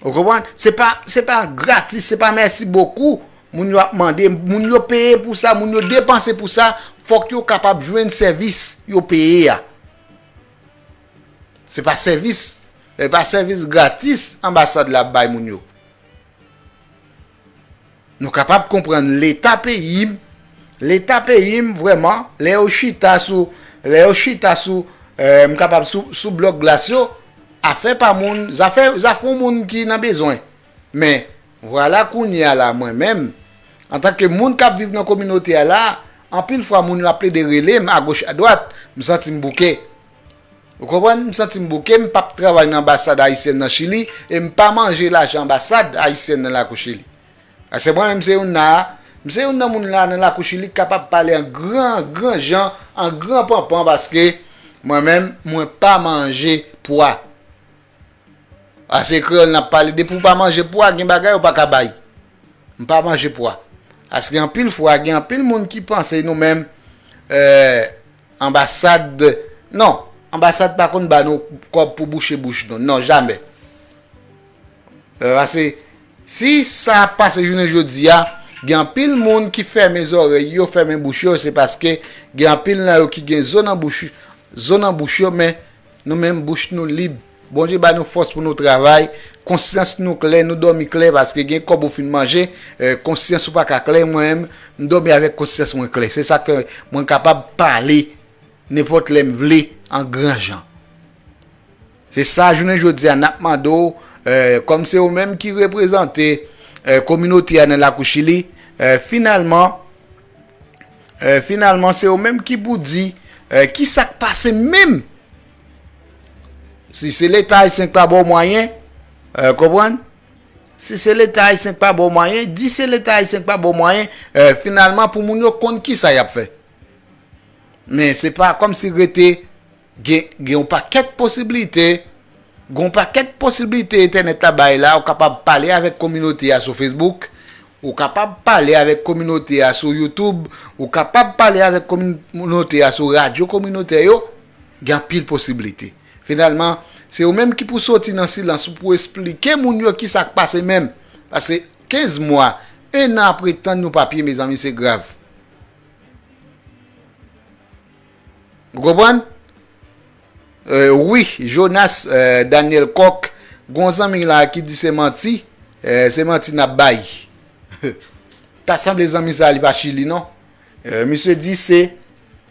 Ou konprann? Se pa, se pa gratis, se pa mèsi bokou. Moun yo ap mande, moun yo peye pou sa, moun yo depanse pou sa, fòk yo kapab jwenn sèvis yo peye a. Se pa sèvis, se pa sèvis gratis anbasad la ap bay moun yo. Nou kapab konprann Leta peyi m, Leta peyi m vrèman, lè yo chita sou, lè yo chita sou, eh, m kapab sou, sou blòk glas yo, afè pa moun, zafè, zafè yon moun ki nan bezwen. Men, vwala kounye a la, mwen menm, antanke moun k ap viv nan kominote a la, anpil fwa moun yo ap plede rele m agoch adwat, m santi m bouke. Ou konprann? M santi m bouke, m p ap travay nan anbasad ayisyèn nan Chili, e m pa manje lajan anbasad ayisyèn nan lakou Chili. Paske mwen menm se youn nan, m se youn nan moun la nan lakou Chili k kapab pale an gran, gran jan, an gran panpan, paske mwen menm, mwen pa manje pwa. Paske kreyòl n ap pale, depi w pa manje pwa, gen bagay ou pa ka bay. M pa manje pwa. Paske anpil fwa, gen anpil moun ki panse nou menm, eh, anbasad, non, anbasad pa konn ba nou kòb pou bouche bouch nou. Non, jamè. Eh, paske si sa ap pase jounen jodi a, gen anpil moun ki fèmen zòrèy yo, fèmen bouch yo, se paske gen anpil nan yo ki gen zo nan bouch, zo nan bouch yo, men nou menm, bouch nou lib. Bondye ba nou fòs pou nou travay. Konsyans nou klè, nou dòmi klè, paske gen kòb ou fin manje, eh, konsyans ou pa ka klè. Mwen menm, m dòmi avèk konsyans mwen klè. Se sa k fè mwen kapab pale nenpòt lè m vle an gran jan. Se sa, jounen jodi a, n ap mande w, eh, kòm se ou menm ki reprezante, eh, kominote a nan lakou Chili, eh, finalman, eh, finalman, se ou menm ki pou di, eh, ki sa k pase menm. Si se Leta ayisyen k pa ba w mwayen, eh, konprann? Si se Leta ayisyen k pa ba w mwayen, di se Leta ayisyen k pa ba w mwayen, eh, finalman, pou moun yo konn ki sa y ap fè. Men se pa kòmsi rete gen, gen yon pakèt posiblite, gen yon pakèt posiblite entènèt la bay la, ou kapab pale avèk kominote a sou Facebook, ou kapab pale avèk kominote a sou YouTube, ou kapab pale avèk kominote a sou radyo kominotè yo, gen anpil posiblite. Finalman, se ou menm ki pou soti nan silans ou pou esplike moun yo ki sa k pase menm. Paske kenz mwa, en an apre tann yon papye, mezanmi, se grav. Ou konprann? Eh, wi, Jonas, eh, Daniel Coq, gon zanmi la ki di se manti, eh, se manti n ap bay. Ta sanble zanmi sa li pa Chili, non. Eh, misye di se,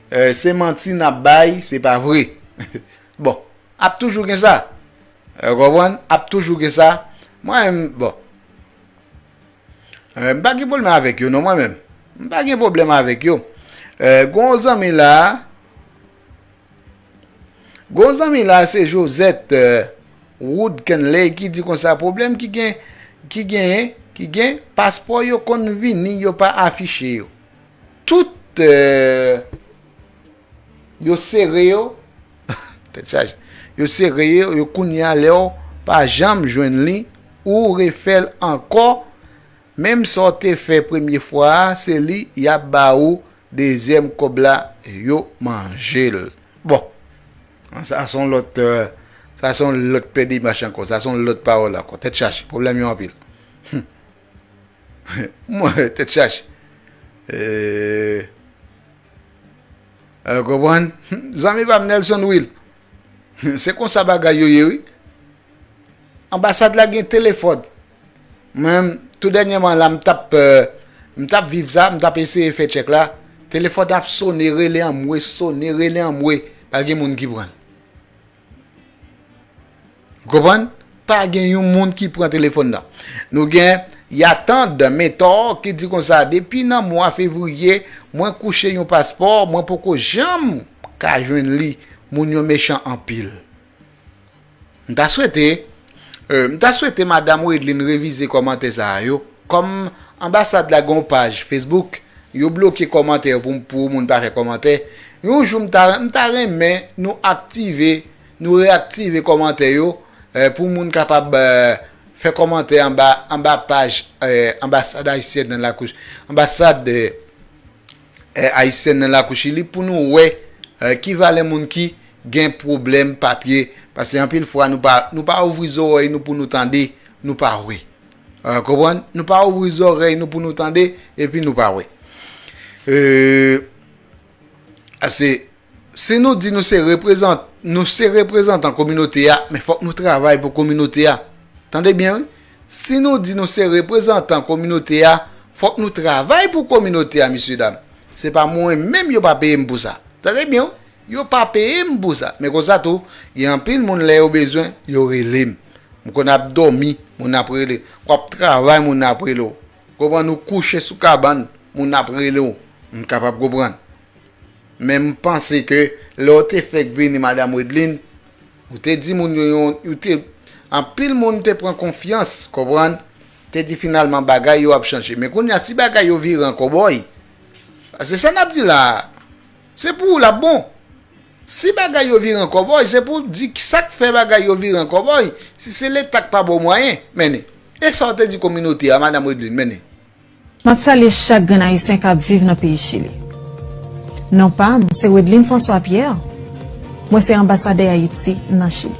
eh, se manti n ap bay, se pa vre. Bon, ap toujou gen sa. Eh, ou konprann? Ap toujou gen sa. Mwen menm, bon. Eh, m pa gen pwoblèm avèk yo, non, mwen menm. M pa gen pwoblèm avèk yo. Eh, gon zanmi la, gon zanmi la, se Josette, eh, Wood Kenley ki di konsa, pwoblèm ki gen, ki genyen, ki gen, paspò yo konn vini, yo pa afiche yo. Tout, eh, yo sere yo, tèt chaje. Yo sere yo, yo kounye a lè w pa janm jwenn li, ou refè l ankò, menm sa w te fè premye fwa a, se li y ap ba ou dezyèm kòb la, yo manje l. Bon, sa se yon lòt, eh, sa se yon lòt pè de mach ankò, sa se yon lòt pawòl ankò. Tèt chaje, pwoblèm yo anpil. Hmm. Mwen, tèt chaje. E, e, konprann? Zanmi pa m Nelson Will. Se konsa bagay yo ye, wi. Anbasad la gen telefòn. Mwen, tou dènyèman la, m t ap, e, m t ap viv sa, m t ap eseye fè tchèk la. Telefòn ap sone, rele anmwe, sone, rele anmwe. Pa gen moun ki pran l. Ou konprann? Pa gen yon moun ki pran telefòn nan. Nou gen Yatand Mentor ki di konsa, depi nan mwa fevriye, mwen kouche yon paspò, mwen poko janm ka jwenn li. Moun yo mechan anpil. M ta swete, e, m ta swete Madam Wedlin revize kòmantè sa a yo. Kòm anbasad la gen yon paj Facebook, yo bloke kòmantè yo pou, pou moun pa fè kòmantè. Yon jou, m ta, m ta renmen nou aktive, nou reaktive kòmantè yo, e, pou moun kapab, e, fè kòmantè anba, anba paj, e, anbasad ayisyèn nan lakou, anbasad, e, e, ayisyèn nan lakou Chili pou nou wè, e, ki valè moun ki gen pwoblèm papye. Paske anpil fwa nou pa, nou pa ouvri zòrèy nou pou nou tande, nou pa wè. E, konprann? Nou pa ouvri zòrèy nou pou nou tande, epi nou pa wè. E, ase, si nou di nou se reprezant-, nou se reprezantan kominote a, men fòk nou travay pou kominote a. Tande byen, wi. Si nou di nou se reprezantan kominote a, fòk nou travay pou kominote a, mesye dam. Se pa mwen menm yo pa peye m pou sa. Tande byen, wi. Yo pa peye m pou sa. Men konsa tou, gen anpil moun lè yo bezwen, yo rele m. M konn ap dòmi, moun ap rele. W ap travay, moun ap rele w. Konprann, ou kouche sou kabann, moun ap rele w. M kapab konprann. Men m panse ke lè w te fèk vini, Madam Wedlin, ou te di moun yo, yon, ou te, anpil moun te pran konfyans, konprann, te di finalman bagay yo ap chanje. Men kounye a, si bagay yo vire an kòbòy, se sa n ap di la a, se pou ou l ap bon. Si bagay yo vire an kòbòy, se pou w di sa k fè bagay yo vire an kòbòy, si se Leta k pa ba w mwayen, mennen. E sa w te di kominote a, Madam Wedlin, mennen. M ap salye chak grenn Ayisyen k ap viv nan peyi Chili. Non pa m, se Wedlin François Pierre. Mwen se anbasadè Ayiti nan Chili.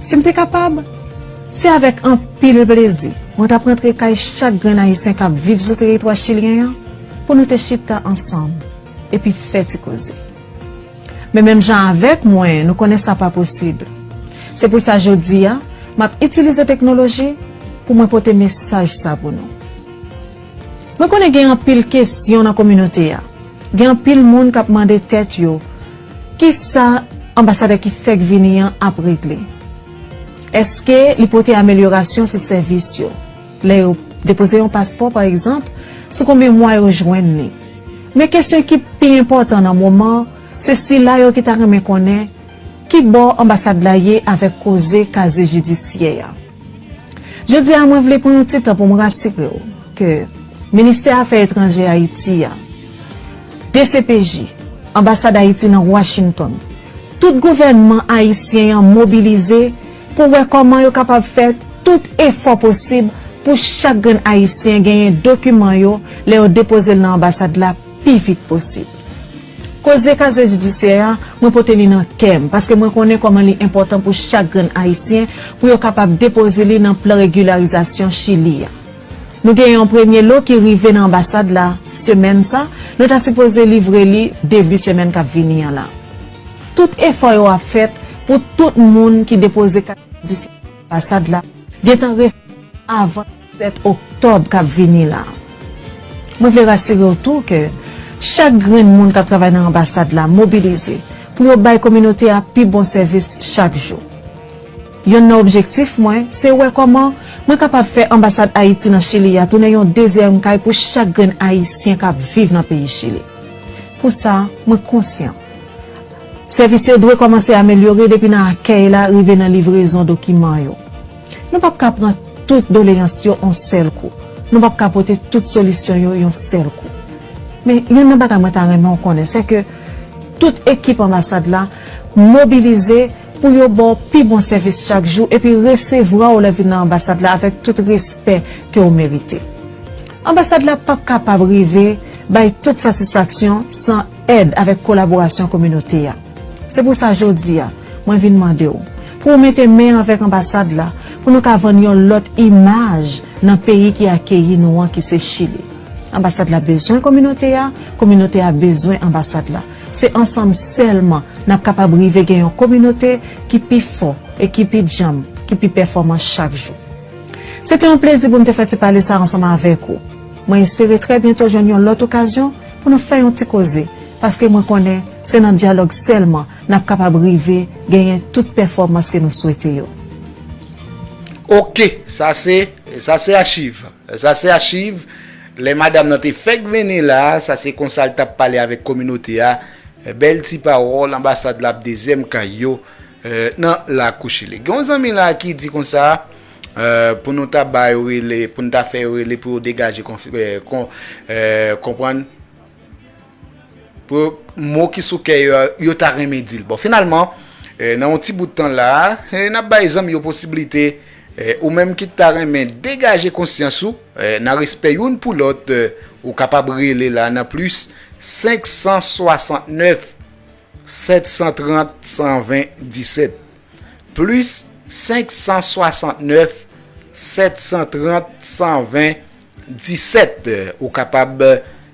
Si m te kapab, se avèk anpil plezi mwen t ap rantre kay chak grenn Ayisyen k ap viv sou teritwa chilyen an pou nou te chita ansanm epi fè ti koze. Men menm jan avèk mwen, nou konnen sa pa posib. Se pou sa jodi a, m ap itilize teknoloji pou mwen pote mesaj sa pou nou. Mwen konnen gen anpil kesyon nan kominote a. Gen anpil moun k ap mande tèt yo, kisa anbasadè ki fèk vini an ap regle? Èske li pote amelyorasyon sou sèvis yo? Lè yo depoze yon paspò, pa egzanp, sou konbyen mwa yo jwenn li? Men kesyon ki pi enpòtan nan moman, se sila yo ki ta renmen konnen ki bò anbasad la ye avèk koze kaze jidisyè a. Jodi a, mwen vle pran yon ti tan pou m rasire w ke Ministè Afè Etranjè Ayiti a, D C P J, Anbasad Ayiti nan Washington, tout gouvènman ayisyen an mobilize pou wè kòman yo kapab fè tout efò posib pou chak grenn Ayisyen genyen dokiman yo lè yo depoze l nan anbasad la pi vit posib. Koze kaze jidisyè a, mwen pote li nan kè m, paske mwen konnen kòman li enpòtan pou chak grenn Ayisyen pou yo kapab depoze li nan plan regilarizasyon Chili a. Nou gen yon premye lo ki rive nan anbasad la semèn sa, nou ta sipoze livre li debi semèn k ap vini an la. Tout efò yo ap fèt pou tout moun ki depoze kaze jidisyè nan anbasad la gentan resevwa avan disèt oktòb k ap vini la. Mwen vle rasire w tou ke chak grenn moun k ap travay nan anbasad la mobilize pou yo bay kominote a pi bon sèvis chak jou. Yonn nan objektif mwen, se wè kòman mwen kapab fè anbasad Ayiti nan Chili a tounen yon dezyèm kay pou chak grenn Ayisyen k ap viv nan peyi Chili. Pou sa, mwen konsyan. Sèvis yo dwe kòmanse amelyore depi nan akèy la rive nan livrezon dokiman yo. Nou p ap ka pran tout doleyans yo yon sèl kou. Nou p ap ka pote tout solisyon yo yon sèl kou. Men, youn nan bagay mwen ta renmen w konnen, se ke tout ekip anbasad la mobilize pou yo ba w pi bon sèvis chak jou epi resevwa w lè w vin nan anbasad la avèk tout respè ke w merite. Anbasad la p ap kapab rive bay tout satisfaksyon san èd avèk kolaborasyon kominote a. Se pou sa jodi a, mwen vin mande w pou w mete men avèk anbasad la pou nou ka vann yon lòt imaj nan peyi ki akeyi nou an, ki se Chili. Anbasad la bezwen kominote a, kominote a bezwen anbasad la. Se ansanm sèlman n ap kapab rive gen yon kominote ki pi fò e ki pi djanm, ki pi pèfòman chak jou. Se te yon plezi pou m te fè ti pale sa ansanm avèk ou. Mwen espere trè byento jwenn yon lòt okazyon pou nou fè yon ti koze, paske mwen konnen se nan dyalòg sèlman n ap kapab rive genyen tout pèfòmans ke nou swete yo. Oke, sa se, sa se achiv. Sa se achiv. Lè madanm nan te fèk vini la, sa se konsa l t ap pale avèk kominote a. Bèl ti pawòl, anbasad la ap dezyèm kay yo, eh, nan lakou Chili. Gen yon zanmi la ki di konsa, eh, pou nou ta ba yo rele, pou nou ta fè yo rele pou yo degaje konf-, eh, kon-, eh, konprann, pou mo ki sou kè yo, yo ta renmen di l. Bon, finalman, eh, nan yon ti bout tan la, eh, n ap bay zanmi yo posiblite, eh, ou menm ki ta renmen degaje konsyans ou, eh, nan respè youn pou lòt, eh, ou kapab rele la nan plis senk san swasantnèf, sèt san trant, san ven, disèt. Plis senk san swasantnèf, sèt san trant, san ven, disèt. Ou kapab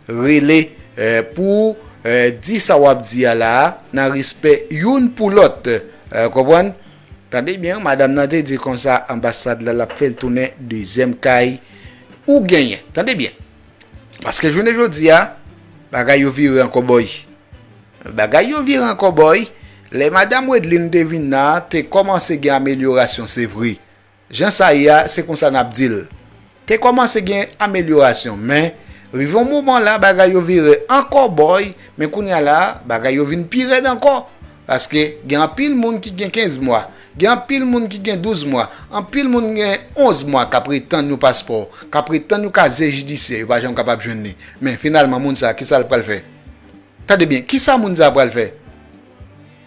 rele, eh, pou, eh, di sa w ap di a la a, nan respè youn pou lòt. Eh, konprann? Tande byen, madanm nan te di konsa, anbasad la, l ap fè l tounen dezyèm kay ou genyen. Tande byen. Paske jounen jodi a, bagay yo vire an kòbòy. Bagay yo vire an kòbòy. Lè madanm Wedline te vin la, te kòmanse gen amelyorasyon, se vre. Jan sa ye a, se konsa n ap di l. Te kòmanse gen amelyorasyon, men, rive yon moman la, bagay yo vire an kòbòy, men kounye a la, bagay yo vin pi rèd ankò. Paske gen anpil moun ki gen kenz mwa, gen anpil moun ki gen douz mwa, anpil moun gen onz mwa k ap ret tann yon paspò, k ap ret tann yon kaziye jidisyè, yo pa janm kapab jwenn li. Men finalman, moun sa a, kisa l pral fè? Tande byen, kisa moun sa a pral fè?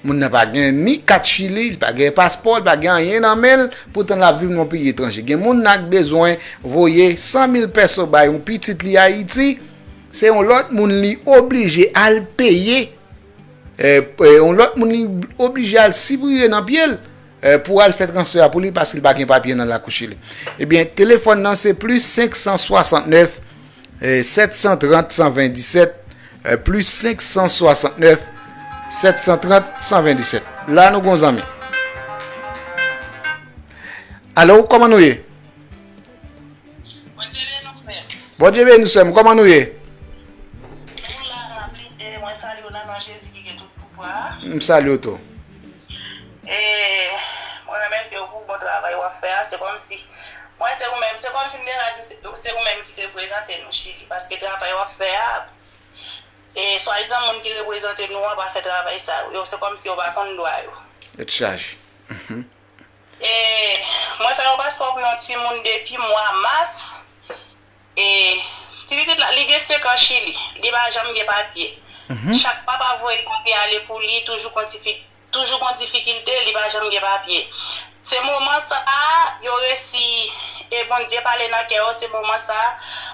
Moun nan pa gen ni kat Chili, li pa gen paspò, li pa gen anyen nan men l, poutan l ap viv nan yon peyi etranje. Gen moun nan k bezwen voye san mil pèso bay yon pitit li Ayiti, se yon lòt moun li oblije al peye, eh, eh, yon lòt moun li oblije al sipriye nan pye l, eh, pou al fè transfè a pou li paske li pa gen papye nan lakou Chili. Ebyen, telefòn nan se plis senk san swasantnèf, eh, sèt san trant, san ven, disèt, eh, plis senk san swasantnèf, sèt san trant, san ven, disèt. La nou gon zanmi. Alo, kòman nou ye? Bondye beni w, frè m. Bondye beni w, sè m. Kòman nou ye? Nou la, n ap lite. Mwen salye w nan non Jezi ki gen tout pouvwa a. M salye w tou. E mwen remèsye w pou bon travay w ap fè a. Se kòmsi, mwen, se ou menm, se kòmsi m te ka di w, se, se ou menm ki reprezante nou Chili, paske travay w ap fè a, e swadizan moun ki reprezante nou an pa fè travay sa yo. Yo, se kòmsi yo pa konn dwa yo. Tèt chaje. Mhm. E mwen fè yon paspò pou yon timoun depi mwa mas. E ti pitit la, li gen senk an Chili. Li pa janm gen papye. Mhm. Chak papa voye papye ale pou li, toujou gon difi-, toujou gon difikilte, li pa janm gen papye. Se moman sa a, yo resi, e Bondye pale nan kè yo, se moman sa a,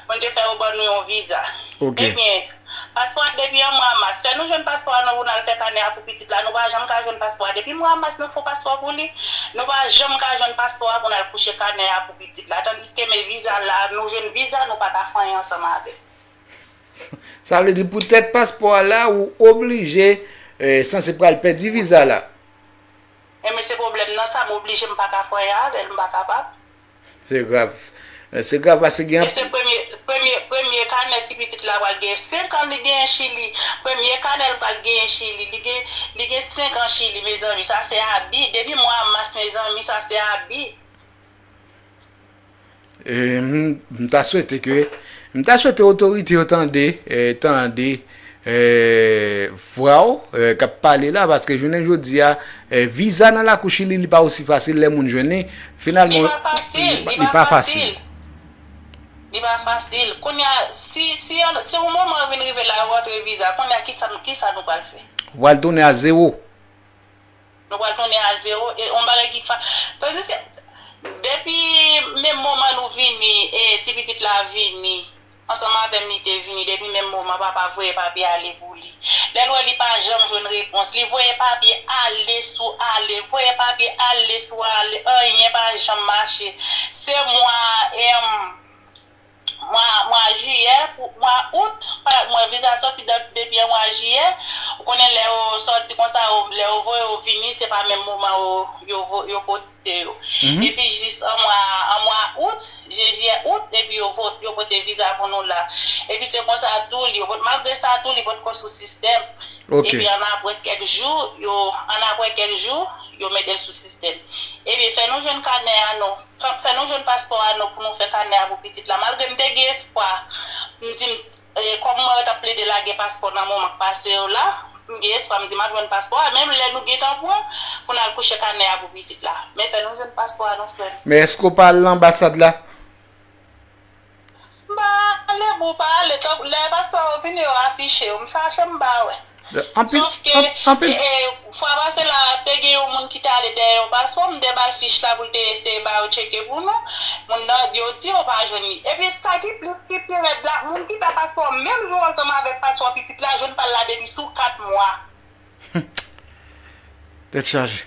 Bondye fè yo ban nou yon viza. Ok. Ebyen, paspò a depi an mwa mas. Fè nou jwenn paspò a nou pou n al fè kanè a pou pitit la. Nou pa janm ka jwenn paspò a. Depi mwa mas, nou fè paspò pou li. Nou pa janm ka jwenn paspò a pou n al kouche kanè a pou pitit la. Tandiske men viza la, nou jwenn viza, nou pa ka fè anyen ansanm avè l. Sa vle di poutèt paspò a la, ou oblije, eh, sanse pral pèdi viza la. Ebyen, se pwoblèm nan sa, m oblije, m pa ka fè anyen avè l, m pa kapab. Se grav. Eh, se grav paske gen... E se premye, premye, premye kanè ti pitit la pral gen senk an, li genyen Chili. Premye kanè l pral genyen Chili. Li gen, li gen senk an Chili, mezanmi. Sa se abi. Depi mwa mas, mezanmi, sa se abi. E, m, m ta swete ke, m ta swete otorite yo tande, eh, tande, eh, vwa w, eh, k ap pale la, paske jounen jodi a, eh, viza nan lakou Chili, li pa osi fasil lè moun jwenn li. Finalman, li pa fasil, li pa fasil. Li pa fasil. Kounye a, si, si, si yon moman vin rive la, yo rantre viza, kounye a, kisa, kisa nou pral fè? Ou pral tounen a zewo. Nou pral tounen a zewo, e yon bagay ki fa-, tandiske, depi menm moman nou vini, e ti pitit la vini, ansanm avè m li te vini, depi menm moman papa voye papye ale pou li. Lè l wè li pa janm jwenn repons. Li voye papye ale sou ale, voye papye ale sou ale, anyen pa janm mache. Se mwa, em, mwa, mwa jiyè, pou, mwa out, pa, mwen viza sòti de- depi an mwa jiyè. Ou konnen lè yo sòti konsa, yo- lè yo voye yo vini, se pa menm moman yo, yo, vo- yo pote yo. Mhm. Epi jis an mwa, an mwa out, jen, jiyè, out, epi yo vo- yo pote viza pou nou la. Epi se konsa tou, li, yo pot- malgre sa tou, li potko sou sistèm. Ok. Epi annapre kèk jou, yo, annapre kèk jou, yo mete l sou sistèm. Ebyen, fè nou jwenn kanè a nou. Fè, fè nou jwenn paspò a nou pou nou fè kanè a pou pitit la. Malgre m te gen espwa, m di m, e, kòm mwen yo t ap plede lage paspò nan moman k pase yo la, m gen espwa, m di m ap jwenn paspò a. Menm lè nou gentan pran pou n al kouche kanè a pou pitit la. Men fè nou jwenn paspò a nou, frè m. Men èske w pa al nan anbasad la? M pa ale, boo, pa ale. Tank lè paspò yo vini, yo afiche yo. M fache, m pa wè. Anpil, Sòf ke, an- anpil. E, e, fwa pase la, te gen yon moun ki te ale dèyè yon paspò, m te ba l fich la pou l te eseye ba yo tcheke pou nou. Moun nan, yo di yo pa jwenn li. Epi sa ki plis, ki pi rèd la, moun ki fè paspò menm jou ansanm avèk paspò pitit la, jwenn pa l la depi sou kat mwa. Tèt chaje.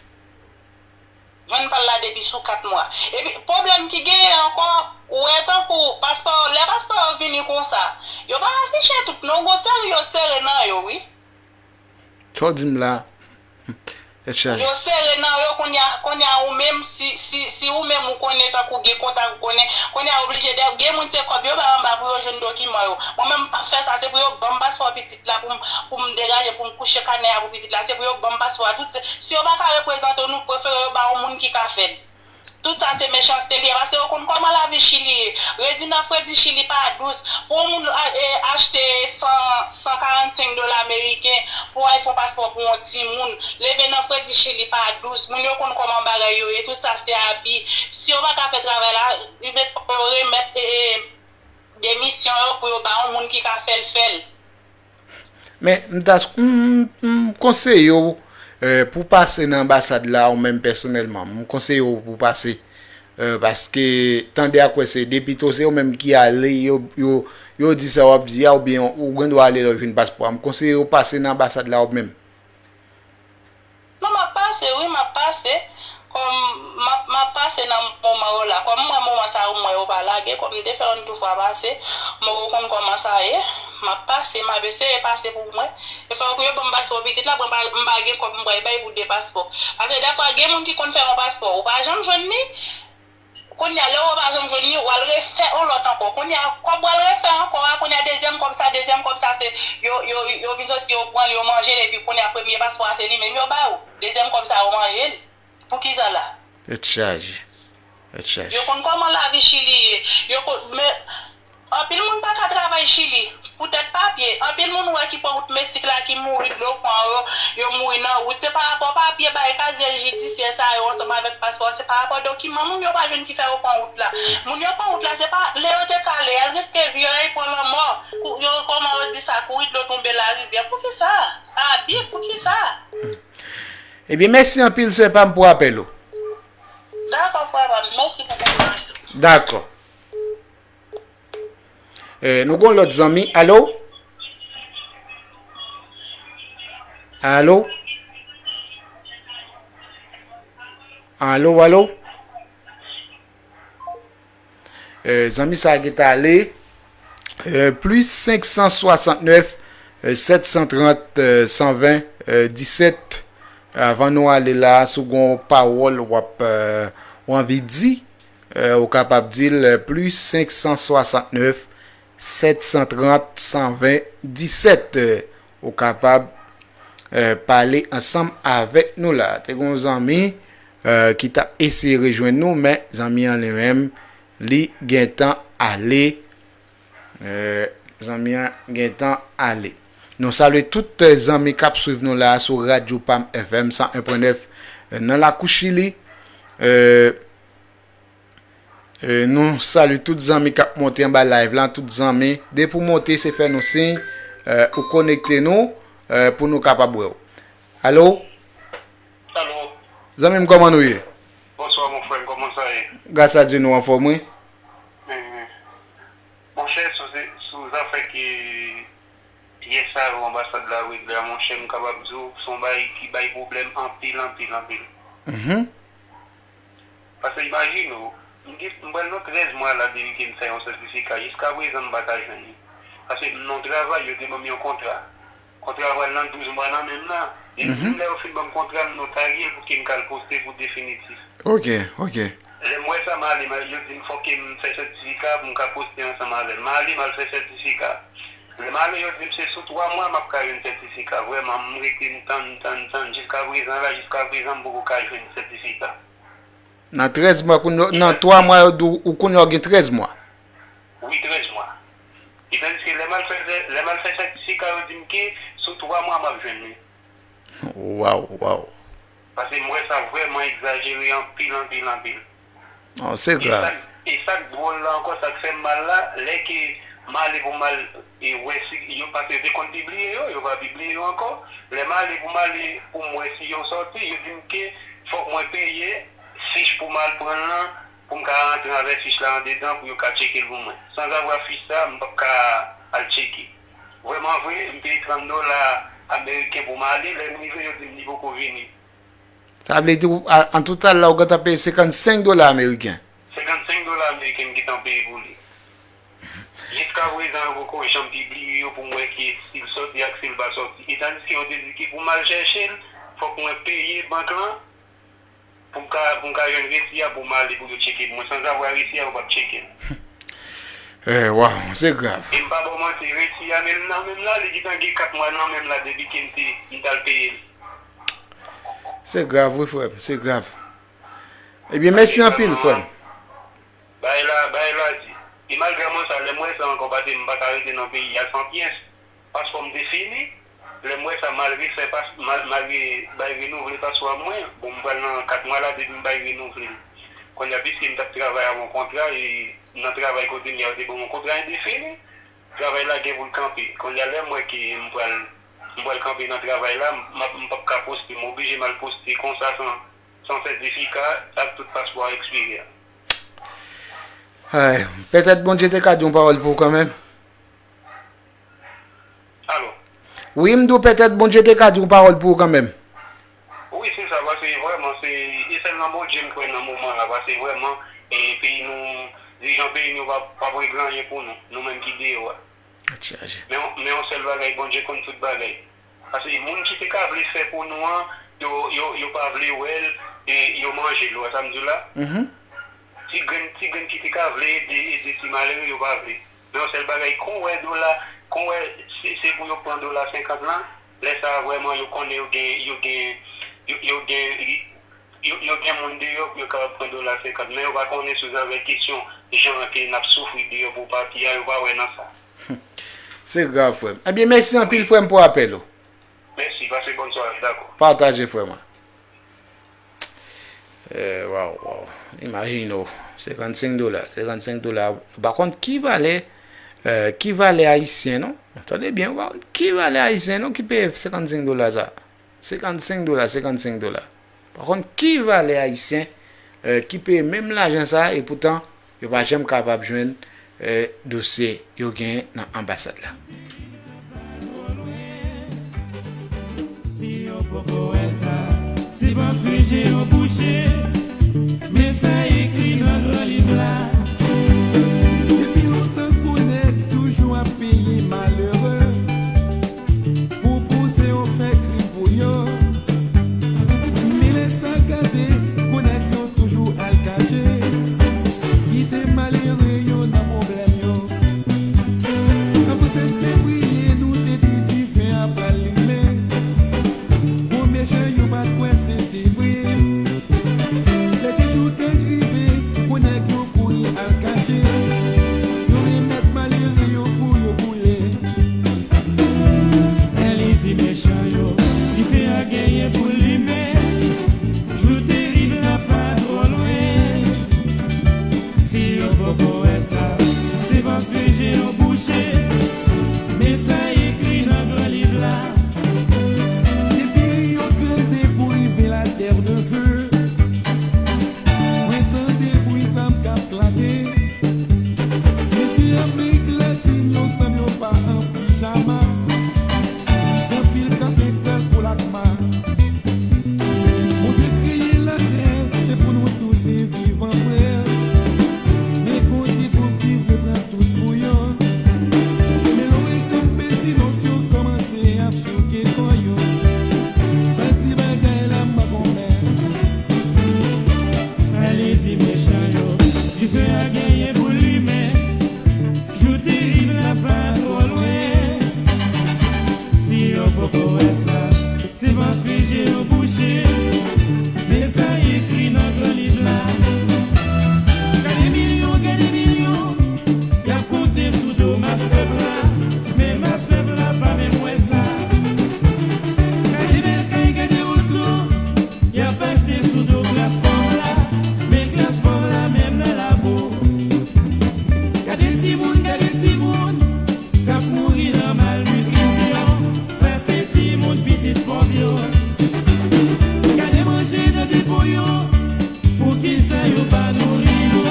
Jwenn pa l la depi sou kat mwa. Epi, pwoblèm ki genyen ankò, ou wè tankou paspò, lè paspò yo vini konsa, yo pa afiche tout non, gon seri yo sere nan yo, wi. Sa w di m la, tèt chaje. Yo sere nan yo, kounye a, kounye a ou menm, si, si, si ou menm ou konnen, tankou gen kontak ou konnen, kounye a oblije de, gen moun se kòb yo bay anba pou yo jwenn dokiman yo. Mwen menm m p ap fè sa, se pou yo ban m paspò pitit la pou m, pou m degaje, pou m kouche kanè a pou pitit la, se pou yo ban m paspò a tout. Se- Si yo pa ka reprezante w, nou prefere yo ba yon moun ki ka fè l. Tout sa se mechanste li ye, paske yo konn kòman lavi Chili ye. Redi nan fredi Chili pa dous. Pou yon moun a- e, achte san, san karannsenk dola ameriken pou al fè yon paspò pou yon timoun. Leve nan fredi Chili pa dous. Moun yo konn kòman bagay yo ye. Tout sa se abi. Si yo pa ka fè travay la, li met yo remèt e, e, demisyon yo pou yo ba yon moun ki ka fè l fè l. Men, m ta, m, m konseye w, eh, pou pase nan anbasad la, ou menm pèsonèlman. M konseye w pou pase. Eh, paske, tande ak wè se depito, se yo menm ki ale, yo, yo, yo di sa w ap di a, oubyen ou gen dwa ale lè w jwenn paspò a. M konseye w pase nan anbasad la ou menm. Non, m ap pase, wi, m ap pase. Kòm m ap, m ap pase nan moman yo la. Kòm m wè moman sa yo, m wè yo pa lage, kòm m te fè yon tou fwa pase, m poko konn kòman sa ye. M ap pase, m ap eseye pase pou mwen. E fò yo ban m paspò pitit la, mwen pa, m pa gen kòb m pral bay pou de paspò. Paske dèfwa, gen moun ki konn fè yon paspò, ou pa janm jwenn li. Kounye a, lè w pa janm jwenn li, w al refè yon lòt ankò. Kounye a, kòb w al refè ankò a, kounye a, dezyèm kòb sa, dezyèm kòb sa, se yo, yo, yo vin soti, yo pran l, yo manje l, epi kounye a, premye paspò a, se li menm yo ba ou. Dezyèm kòb sa, yo manje l. Poukisa la? Tèt chaje. Tèt chaje. Yo konn kòman lavi Chili ye. Yo konn, men, anpil moun pa ka travay Chili. Poutèt papye, anpil moun ou wè ki pran wout mestik la, ki mouri dlo pran yo, yo mouri nan wout. Se pa rapò papye, bagay kazyè jidisyè sa yo, ansanm avèk paspò, se pa rapò dokiman moun yo pa jwenn ki fè yo pran wout la. Moun yo pran wout la, se pa lè yo te ka ale, y al riske vi yo, y al pran lanmò. Kou- yo, kòman yo di sa, kouri dlo tonbe larivyè. Poukisa? Abi, poukisa? Ebyen, mèsi anpil, sè pa m, pou apèl ou. Dakò, frè pa m, mèsi pou konprann ou. Dakò. Eh, nou gon lòt zanmi. Alo? Alo? Alo, alo? Eh, zanmi sa a gentan ale. Eh, plis senk san swasantnèf, eh, sèt san trant, eh, san ven, eh, disèt. Avan nou ale la, si w gon pawòl w ap, eh, w anvi di, eh, ou kapab di l, eh, plis senk san swasantnèf, sèt san trant, san ven, disèt. Eh, ou kapab, eh, pale ansanm avèk nou la. Te gon zanmi, eh, ki t ap eseye rejwenn nou, men zanmi an li menm, li gentan ale. Eh, zanmi an gentan ale. Nou salye tout, eh, zanmi k ap swiv nou la sou Radyo Pam F M san en pwen nèf, eh, nan lakou Chili. Eh, eh, nou salye tout zanmi k ap monte anba live la, tout zanmi. Depi w monte, se fè nou siy, eh, ou konekte nou, eh, pou nou kapab wè w. Alo? Alo? Zanmi m, kòman nou ye? Bonswa, mon frè, kòman sa ye? Gras a Dye, nou anfòm, wi. Eh, monchè, sou, sou zafè ke pyès sa yo anbasad la regle a, monchè, m kapab di w, se yon bagay ki bay pwoblèm anpil, anpil, anpil. Mhm. Paske imajine w, m gen, m pral nan trèz mwa la depi ke m fè yon sètifika. Jiska prezan, m pa ka jwenn li. Paske m nan yon travay, yo te ban m yon kontra. Kontra a pral nan douz mwa nan menm nan. Depi lè yo fin ban m kontra, m notarye l pou ke m ka al poste pou definitif. Ok, ok. Lè m wè sa, m ale, m al, yo di m fòk ke m fè sètifika pou m ka poste ansanm avè l. M ale, m al fè sètifika. Lè m ale, yo di m se sou twa mwa m ap ka jwenn sètifika. Vrèman, m rete, m tann, m tann, m tann. Jiska prezan la, jiska prezan, m poko ka jwenn sètifika. Nan trèz mwa, kounye, nan twa mwa, yo di w, ou kounye a w gen trèz mwa. Wi, trèz mwa. E tandiske lè m al fè, lè m al fè sètifika, yo di m ke sou twa mwa m ap jwenn li. Waw, waw. Paske m wè sa vrèman egzajere anpil, anpil, anpil. Oh, se grav. E sa, e sa k dwòl la ankò, sa k fè m mal la, lè ke m ale pou m al, e, wè si yo, paske yo te konn pibliye yo, yo pa pibliye yo ankò. Lè m ale pou m ale, pou m wè si yo sòti, yo di m ke fòk mwen peye fich pou m al pran l lan, pou m ka rantre avè fich la andedan, pou yo ka tcheke l pou mwen. Sanzavwa fich sa, m p ap ka al tcheke. Vrèman vre, m peye trant dola ameriken pou m ale, lè m rive, yo di m li poko vini. Sa vle di, ou, a, an total la, ou gentan peye senkannsenk dola ameriken. Senkannsenk dola ameriken m gentan peye pou li. Jiska prezan, yo poko janm pibliye yo pou m wè ki, si l sòti ak si l pa sòti. E tandiske yo te di ke pou m al chèche l, fòk mwen peye bank lan, pou m ka, pou m ka jwenn resi a, pou m ale pou yo tcheke pou mwen. Sanzavwa resi a, yo p ap tcheke l. Eh, waw, se grav. E m pa ba w manti, resi a menm nan menm la, li gentan gen kat mwa nan menm la depi ke m te, m t al peye l. Se grav, wi, frè m, se grav. Ebyen, mèsi anpil, frè m. Bagay la, bagay la di. E malgre mwen sa, lè m wè sa ankò, paske m pa ka rete nan peyi a san pyès. Paspò m te fini. Lè m wè sa, m al refè pas-, m al, m al re-, bay renouvle paspò a mwen. Bon, m pral nan kat mwa la depi m bay renouvle l. Kounye a, piske m t ap travay avè yon kontra, e nan travay kote m ye a, yo te ban m yon kontra endefini. Travay la gen pou l kanpe. Kounye a, lè m wè ke m pral, m pral kanpe nan travay la, m ap, m p ap ka poste, m oblije m al poste konsa san, san sètifika, ak tout paspò a ekspire a. Ay, petèt Bondye te ka di yon pawòl pou ou kanmenm. Alo? Wi, m di w petèt Bondye te ka di yon pawòl pou ou kanmenm. Wi, se sa, paske vrèman, se, e sèlman Bondye m kwè nan moman la, paske vrèman, e, peyi nou, dirijan peyi nou pa, pa p regle anyen pou nou, nou menm ki deyò a. Tèt chaje. Men, men yon sèl bagay, Bondye konn tout bagay. Paske moun ki te ka vle fè pou nou an, yo, yo, yo pa vle wè l, e yo manje l, ou wè sa m di w la? Mhm. Ti grenn, ti grenn ki te ka vle ede, ede ti malere, yo pa vle. Men yon sèl bagay, kon w wè dola, kon w wè se, se pou yo pran dola senkant lan, lè sa a vrèman yo konnen yo gen, yo gen, yo, yo gen, yo, yo gen moun deyò pou yo kapab pran dola senkant, men yo pa konnen sou zafè kesyon jan ke n ap soufri deyò pou pati a, yo pa wè nan sa. Se grav, frè m. Ebyen, mèsi anpil, frè m, pou apèl ou. Mèsi, pase bòn sware, dakò. Pataje, frè mwen. Eh, waw, waw. Imajine w, senkannsenk dola, senkannsenk dola. Ou pa konn ki valè, eh, ki valè ayisyen, non? Tande byen, ou pa konn ki valè ayisyen, non, ki peye senkannsenk dola sa. Senkannsenk dola, senkannsenk dola. Pa konn ki valè ayisyen, eh, ki peye menm lajan sa, e poutan, yo pa janm kapab jwenn, eh, dosye yo gen nan anbasad la. Si yo poko wè sa, se paske je yo bouche, men sa ekri nan gran liv la. Depi lontan, kounèg toujou ap peye malere. Pou pouse yo fè krim pou yo. Men lè sa gade, kounèg yo toujou al kache. Kite malere yo nan pwoblèm yo. Nan vennsèt fevriye, nou te di dife a pral limen. Gwo mechan yo pa t kwè se te vre. Lè ti jou te rive, kounèg yo kouri Gade manje nan depo yo, poukisa yo pa nouri yo?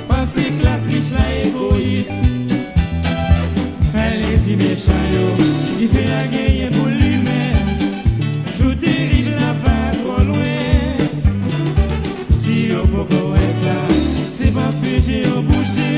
Paske klas rich la egoyis. Èl e di mechan yo, dife a genyen pou limen. Jou terib la pa twò lwen. Si yo poko wè sa, se paske je yo bouche.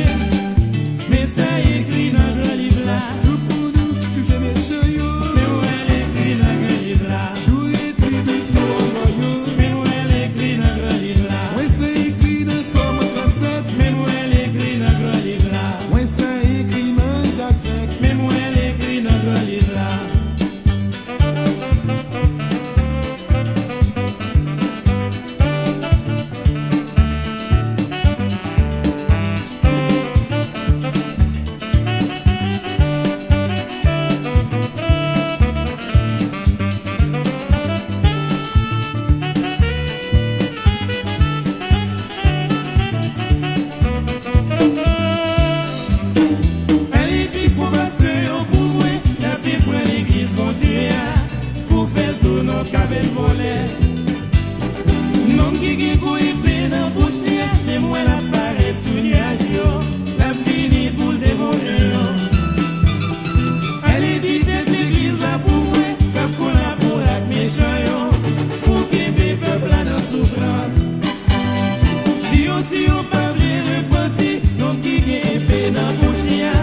Men sa ekri nan gran liv la. Jou pou nou jije mechan yo. Men w wè l ekri nan gran liv la. Jou retribisyon anba yo. Men w wè l ekri nan gran liv la. Wè sa ekri nan Sòm trannsèt. Men w wè l ekri nan gran liv la. Wè sa ekri nan Jak senk. Men w wè l ekri nan gran liv la. Aliki fo pastè yo pou mwen, y ap pran legliz Bondye a pou fè l tou non k ap vòlè. Nonm ki gen gwo epe nan bouch li a, menm wè l ap parèt sou nyaj yo, l ap vini pou l devore yo. Aliki tèt legliz la pou mwen, k ap kolabore ak mechan yo, pou kenbe pèp la nan soufrans. Di yo si yo pa vle repanti, nonm ki gen epe nan bouch li a,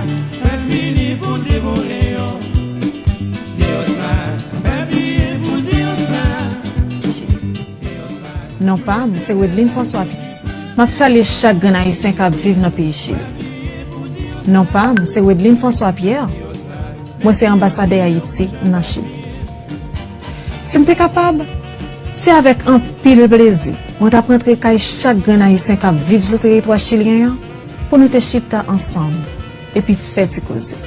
pral vini pou devore yo. Di yo sa, pa bliye pou di yo sa. Non pa m, se Wedline François Pierre. M ap salye chak grenn Ayisyen k ap viv nan peyi Chili. Non pa m, se Wedline François Pierre. Mwen se anbasadè Ayiti nan Chili. Si m te kapab, se avèk anpil plezi mwen t ap rantre kay chak grenn Ayisyen k ap viv sou teritwa chilyen an pou nou te chita ansanm epi fè ti koze.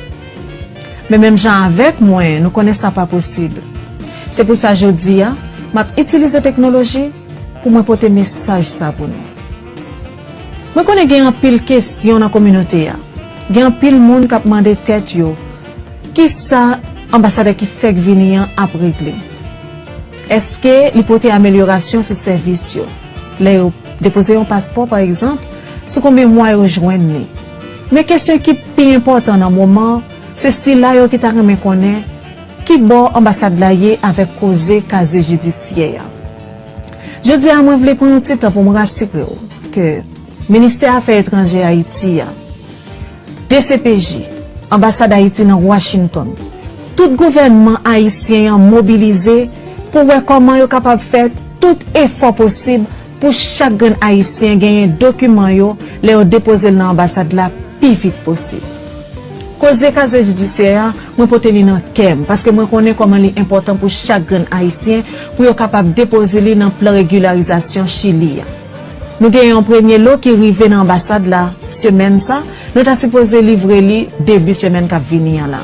Men menm jan avèk mwen, nou konnen sa pa posib. Se pou sa jodi a, m ap itilize teknoloji pou mwen pote mesaj sa pou nou. Mwen konnen gen anpil kesyon nan kominote a. Gen anpil moun k ap mande tèt yo, kisa anbasadè ki fèk vini an ap regle? Èske li pote amelyorasyon sou sèvis yo? Lè yo depoze yon paspò, pa egzanp, sou konbyen mwa yo jwenn li? Men kesyon ki pi enpòtan nan moman, se sila yo ki ta renmen konnen ki bò anbasad la ye avèk koze kaze jidisyè a. Jodi a, mwen vle pran yon ti tan pou m rasire w ke Ministè Afè Etranjè Ayiti a, D C P J, Anbasad Ayiti nan Washington, tout gouvènman ayisyen an mobilize pou wè kòman yo kapab fè tout efò posib pou chak grenn Ayisyen genyen dokiman yo lè yo depoze l nan anbasad la pi vit posib. Koze kaze jidisyè a, mwen pote li nan kè m, paske mwen konnen kòman li enpòtan pou chak grenn Ayisyen pou yo kapab depoze li nan plan regilarizasyon Chili a. Nou gen yon premye lo ki rive nan anbasad la semèn sa, nou ta sipoze livre li debi semèn k ap vini an la.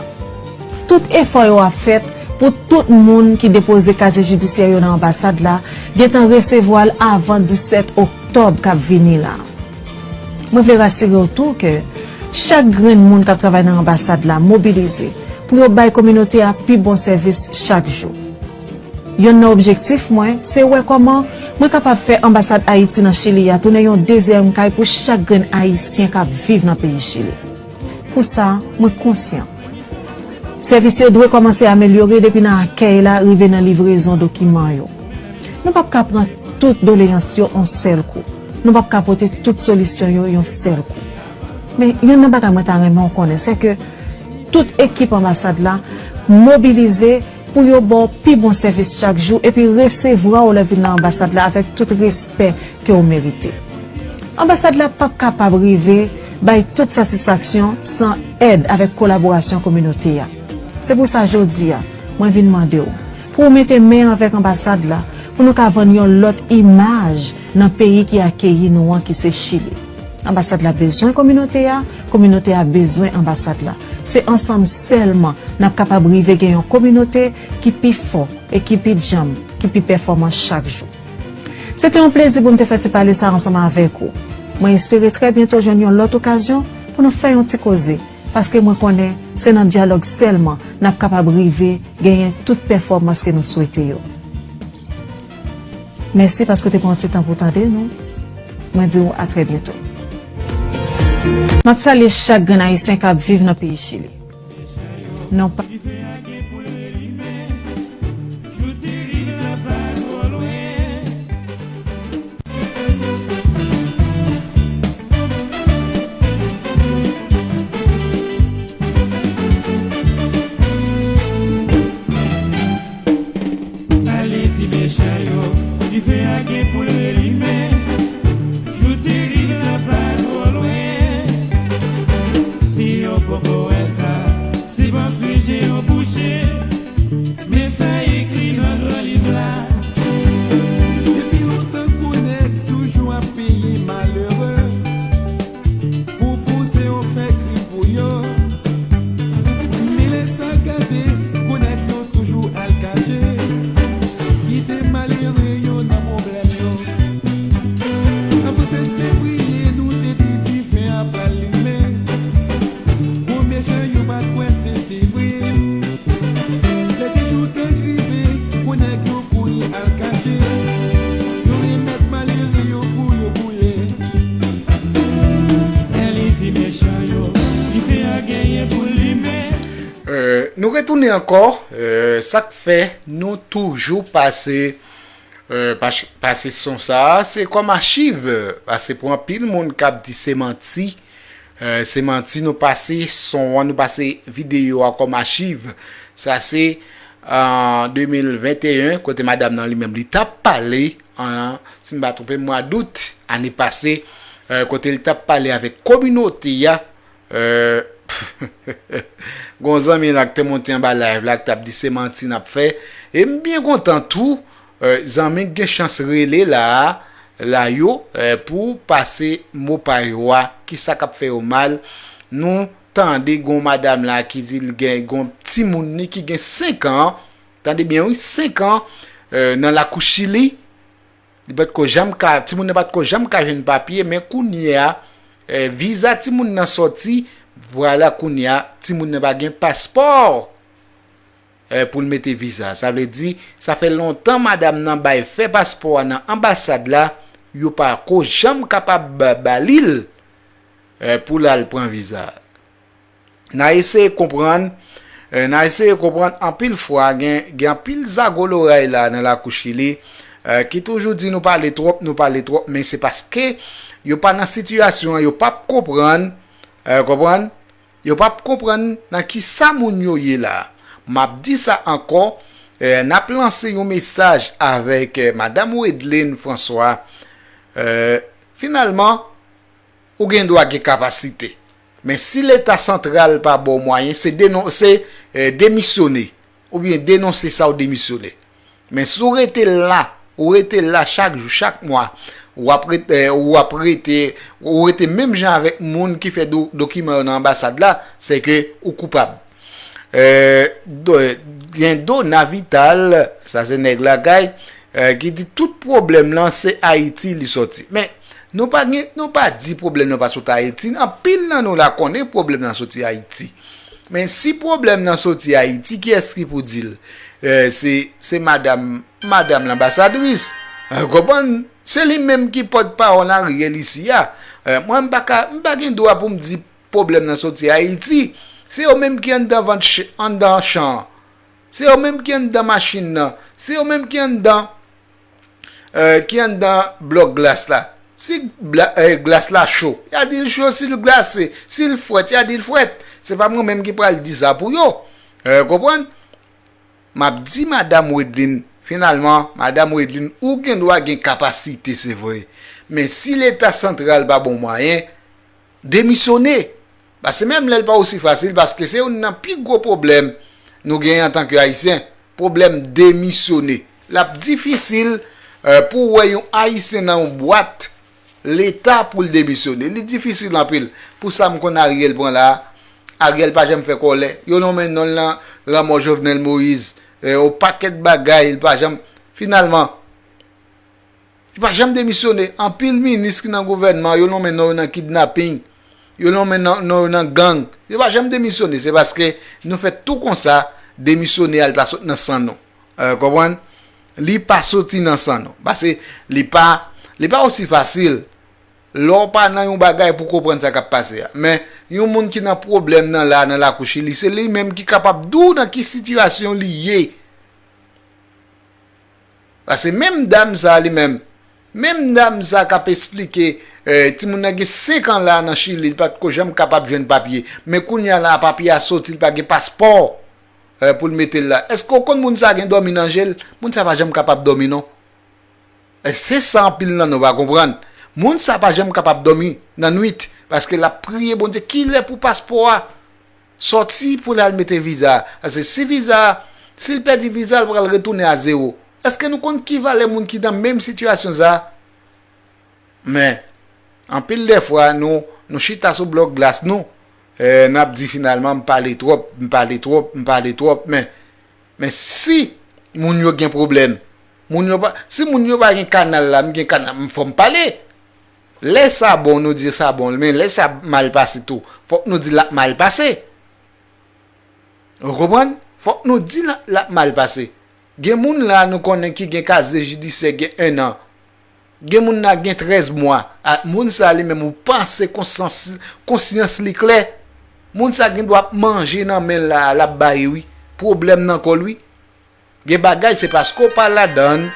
Tout efò yo ap fèt pou tout moun ki depoze kaze jidisyè yo nan anbasad la gentan resevwa l avan disèt oktòb k ap vini la. Mwen vle rasire w tou ke chak grenn moun k ap travay nan anbasad la mobilize pou yo bay kominote a pi bon sèvis chak jou. Yonn nan objektif mwen, se wè kòman mwen kapab fè anbasad Ayiti nan Chili a tounen yon dezyèm kay pou chak grenn Ayisyen k ap viv nan peyi Chili. Pou sa, mwen konsyan. Sèvis yo dwe kòmanse amelyore depi nan akèy la rive nan livrezon dokiman yo. Nou p ap ka pran tout doleyans yo yon sèl kou. Nou p ap ka pote tout solisyon yo yon sèl kou. Men, yonn nan bagay mwen ta renmen w konnen, se ke tout ekip anbasad la mobilize pou yo ba w pi bon sèvis chak jou epi resevwa w lè w vin nan anbasad la avèk tout respè ke w merite. Anbasad la p ap kapab rive bay tout satisfaksyon san èd avèk kolaborasyon kominote a. Se pou sa jodi a, mwen vin mande w pou w mete men avèk anbasad la pou nou ka vann yon lòt imaj nan peyi ki akeyi nou an, ki se Chili. Anbasad la bezwen kominote a, kominote a bezwen anbasad la. Se ansanm sèlman n ap kapab rive gen yon kominote ki pi fò e ki pi djanm, ki pi pèfòman chak jou. Se te yon plezi pou m te fè ti pale sa ansanm avèk ou. Mwen espere trè byento jwenn yon lòt okazyon pou nou fè yon ti koze, paske mwen konnen se nan dyalòg sèlman n ap kapab rive genyen tout pèfòmans ke nou swete yo. Mèsi paske w te pran ti tan pou w tande nou. Mwen di w a trè byento. M ap salye chak grenn Ayisyen k ap viv nan peyi Chili. Non pa. Ale di mechan yo, dife a gen pou l relimen. Jou terib la pa twò lwen. Si yo poko wè sa, se paske je yo bouche. Men sa ekri nan gran liv la. Depi lontan kounèg toujou ap peye malere. Pou pouse yo fè krim pou yo. Men lè sa gade, kounèg yo toujou al kache. Kite malere yo nan pwoblèm yo. Avan sèt fevriye, nou te di dife a pral limen. Gwo mechan yo pa t kwè se te vre. Lè ti jou tanj rive, gwo nèg yo kouri al kache. Yo remèt malere yo pou yo boule. Lè li di mechan yo, dife a genyen pou l limen. Euh, nou retounen ankò, euh, sa k fè nou toujou pase, euh, pas-, pase son sa a, se kòm achiv, paske pou anpil moun k ap di se manti, euh, se manti, nou pase son an, nou pase videyo a kòm achiv. Sa se an de mil venteyen, kote madanm nan li menm li t ap pale, an, si m pa twonpe m, mwa dout ane pase, euh, kote li t ap pale avèk kominote a, euh, gon zanmi la k te monte anba live la, k t ap di se manti n ap fè. E m byen kontan tou, euh, zanmi k gen chans rele la a, la yo, euh, pou pase mo pa yo a, kisa k ap fè yo mal. Nou tande gon madanm la ki di l gen gon timoun li ki gen senk an, tande byen wi, senk an, euh, nan lakou Chili. Li pa t ko janm ka, timoun nan pa t ko janm ka jwenn papye, men kounye a, eh, viza timoun nan sòti, vwala kounye a, timoun nan pa gen paspò, eh, pou l mete viza. Sa vle di, sa fè lontan madanm nan bay fè paspò a nan anbasad la, yo pa ko janm kapab ba, ba li l, eh, pou l al pran viza. N a eseye konprann, eh, n a eseye konprann anpil fwa, gen, gen anpil zago loray la nan lakou Chili, eh, ki toujou di nou pale twòp, nou pale twòp, men se paske yo pa nan sitiyasyon an, yo p ap konprann, eh, konprann? Yo p ap konprann nan kisa moun yo ye la. M ap di sa ankò, eh, n ap lanse yon mesaj avèk, eh, madanm Wedlin François. Eh, finalman, ou gen dwa gen kapasite. Men si Leta santral pa ba w mwayen, se denon-, se, eh, demisyone. Oubyen denonse sa w demisyone. Men si w rete la, ou rete la chak jou, chak mwa, w ap ret-, eh, w ap rete, ou rete menm jan avèk moun ki fè do-, dokiman yo nan anbasad la, se ke ou koupab. Eh, do-, gen Dona Vital, sa se nèg lakay, eh, ki di tout pwoblèm lan se Ayiti li sòti. Men, nou pa gen, nou pa di pwoblèm nan pa sot Ayiti. Anpil nan nou la konnen pwoblèm nan soti Ayiti. Men si pwoblèm nan soti Ayiti, kiyès ki pou di l? Eh, se, se madanm, madanm lanbasadris. Eh, konprann? Se li menm ki pòtpawòl Ariel isi a. Eh, mwen, m pa ka, m pa gen dwa pou m di pwoblèm nan soti Ayiti. Se yo menm ki anndan vant ch-, anndan chan an. Se yo menm ki anndan machin nan. Se yo menm ki anndan, eh, ki anndan blòk glas la. Si bla-, eh, glas la cho, y a di l cho. Si l glase, si l frèt, y a di l frèt. Se pa mwen menm ki pral di sa pou yo. Eh, konprann? M ap di madanm Wedlin, finalman, madanm Wedlin, ou gen dwa gen kapasite, se vre. Men si Leta santral pa ba w mwayen, demisyone. Paske menm lè l pa osi fasil, paske se youn nan pi gwo pwoblèm nou genyen antanke Ayisyen, pwoblèm demisyone. L ap difisil, eh, pou w wè yon Ayisyen nan yon bwat Leta pou l demisyone. Li difisil anpil. Pou sa m konn Ariel pran la, Ariel pa janm fè kòlè. Yo nonmen non l nan lanmò Jovenel Moïse, eh, yon pakèt bagay, li pa janm, finalman, li pa janm demisyone. Anpil minis ki nan gouvènman, yo nonmen non yo nan kidnaping, yo nonmen non, non yo nan gang. Yo pa janm demisyone. Se paske nou fè tou konsa, demisyone a l pa sot nan san nou. Eh, konprann? Li pa soti nan san nou. Paske li pa, li pa osi fasil. Lè w pa nan yon bagay pou konprann sa k ap pase a. Men, yon moun ki nan pwoblèm nan la, nan lakou Chili, se li menm ki kapab di w nan ki sitiyasyon li ye. Paske menm dam sa li menm, menm dam sa k ap esplike, eh, timoun nan gen senk an la nan Chili, li pa t ko janm kapab jwenn papye. Men kounye a la, papye a soti, li pa gen paspò, eh, pou l mete l la. Èske w konn moun sa gen dòmi nan je l? Moun sa pa janm kapab dòmi non. E se sa anpil nan nou pa konprann. Moun sa pa janm kapab dòmi nan nwit, paske l ap priye Bondye, kilè pou paspò a sòti pou l al mete viza a. Paske si viza a, si l pèdi viza a, l pral retounen a zewo. Èske nou konn ki valè moun ki nan menm sitiyasyon sa a? Men, anpil de fwa, nou, nou chita sou blòk glas nou, eh, n ap di finalman, "M pale twòp, m pale twòp, m pale twòp," men, men si moun yo gen pwoblèm, moun yo pa, si moun yo pa gen kanal la, m gen kanal, m, fò m pale. Lè sa bon, nou di sa bon, men lè sa mal pase tou, fòk nou di l ap mal pase. Ou konprann? Fòk nou di l, l ap mal pase. Gen moun la nou konnen ki gen kazye jidisyè gen ennan. Gen moun la gen trèz mwa. A, moun sa li menm ou panse konsyans, konsyans li klè. Moun sa gen dwa ap manje nan men l la, l ap bay wi. Pwoblèm nan kò l wi. Gen bagay se paske w pa ladann,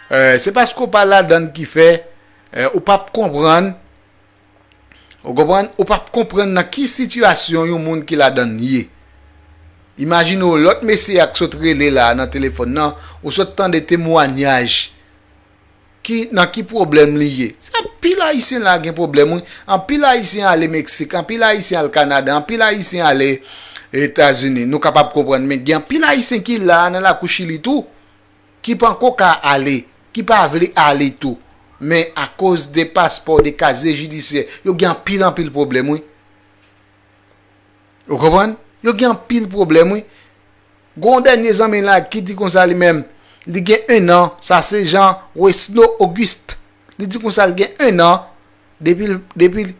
eh, se paske w pa ladann ki fè, eh, ou p ap konprann. Ou konprann? Ou p ap konprann nan ki sitiyasyon yon moun ki ladann ye. Imajine w lòt mesye a k sot rele la nan telefòn nan, ou sot tande temwanyaj ki, nan ki pwoblèm li ye. Anpil Ayisyen la gen pwoblèm wi. Anpil Ayisyen ale Meksik, anpil Ayisyen al Kanada, anpil Ayisyen ale Etazini. Nou kapab konprann, men gen anpil Ayisyen ki la nan lakou Chili tou, ki panko ka ale, ki pa vle ale tou. Men akoz de paspò, de kazye jidisyè, yo gen anpil, anpil pwoblèm, wi. Ou konprann? Yo gen anpil pwoblèm, wi. Gon dènye zanmi la ki di konsa li menm, li gen ennan, sa se Jean Wesno Auguste. Li di konsa li gen ennan, depi l, depi l,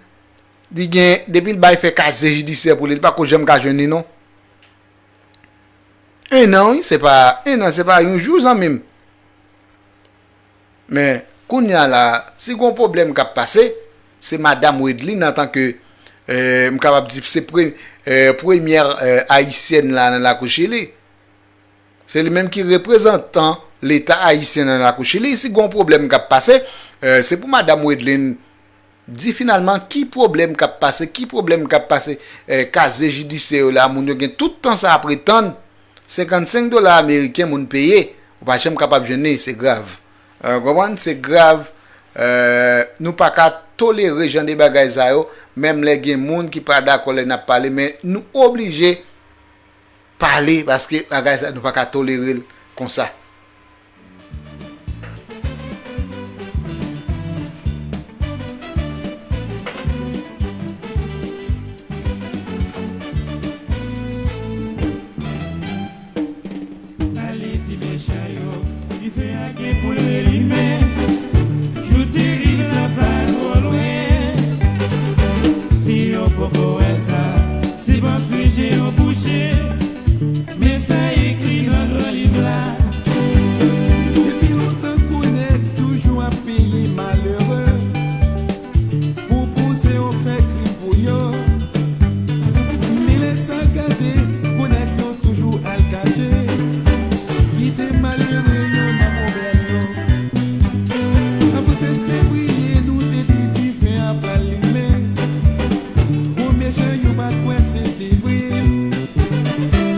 li gen, depi l bay fè kazye jidisyè pou li, li pako janm ka jwenn li non. Ennan, wi, se pa, ennan, se pa yon jou, zanmi m. Men, kounye a la, si gon pwoblèm k ap pase, se Madam Wedline antanke, eh, m kapab di, se pre-, eh, premyè, eh, ayisyèn la nan lakou Chili. Se li menm ki reprezantan Leta ayisyen nan lakou Chili. Si gon pwoblèm k ap pase, eh, se pou Madam Wedline di finalman ki pwoblèm k ap pase, ki pwoblèm k ap pase, eh, kazye jidisyè yo la, moun yo gen tout tan sa ap ret tann, senkannsenk dola ameriken moun peye, ou pa janm kapab jwenn li, se grav. Eh, konprann? Se grav. Eh, nou pa ka tolere jan de bagay sa yo, menm lè gen moun ki pa dakò lè n ap pale, men nou oblije pale, paske bagay sa nou pa ka tolere l konsa. Pale di mechan yo, dife a gen pou l relimen. Jou terib la pa twò lwen. Si yo poko wè sa, se paske je yo bouche. Men sa ekri nan gran liv la. Depi lontan kounèt toujou ap peye malere. Pou pouse yo fè krim pou yo. Men lè sa gade, kounèt yo toujou al kache. Kite malere yo nan pwoblèm yo. Nan vennsèt fevriye, nou te di dife a pral limen. Gwo mechan yo pa t kwè se te vre.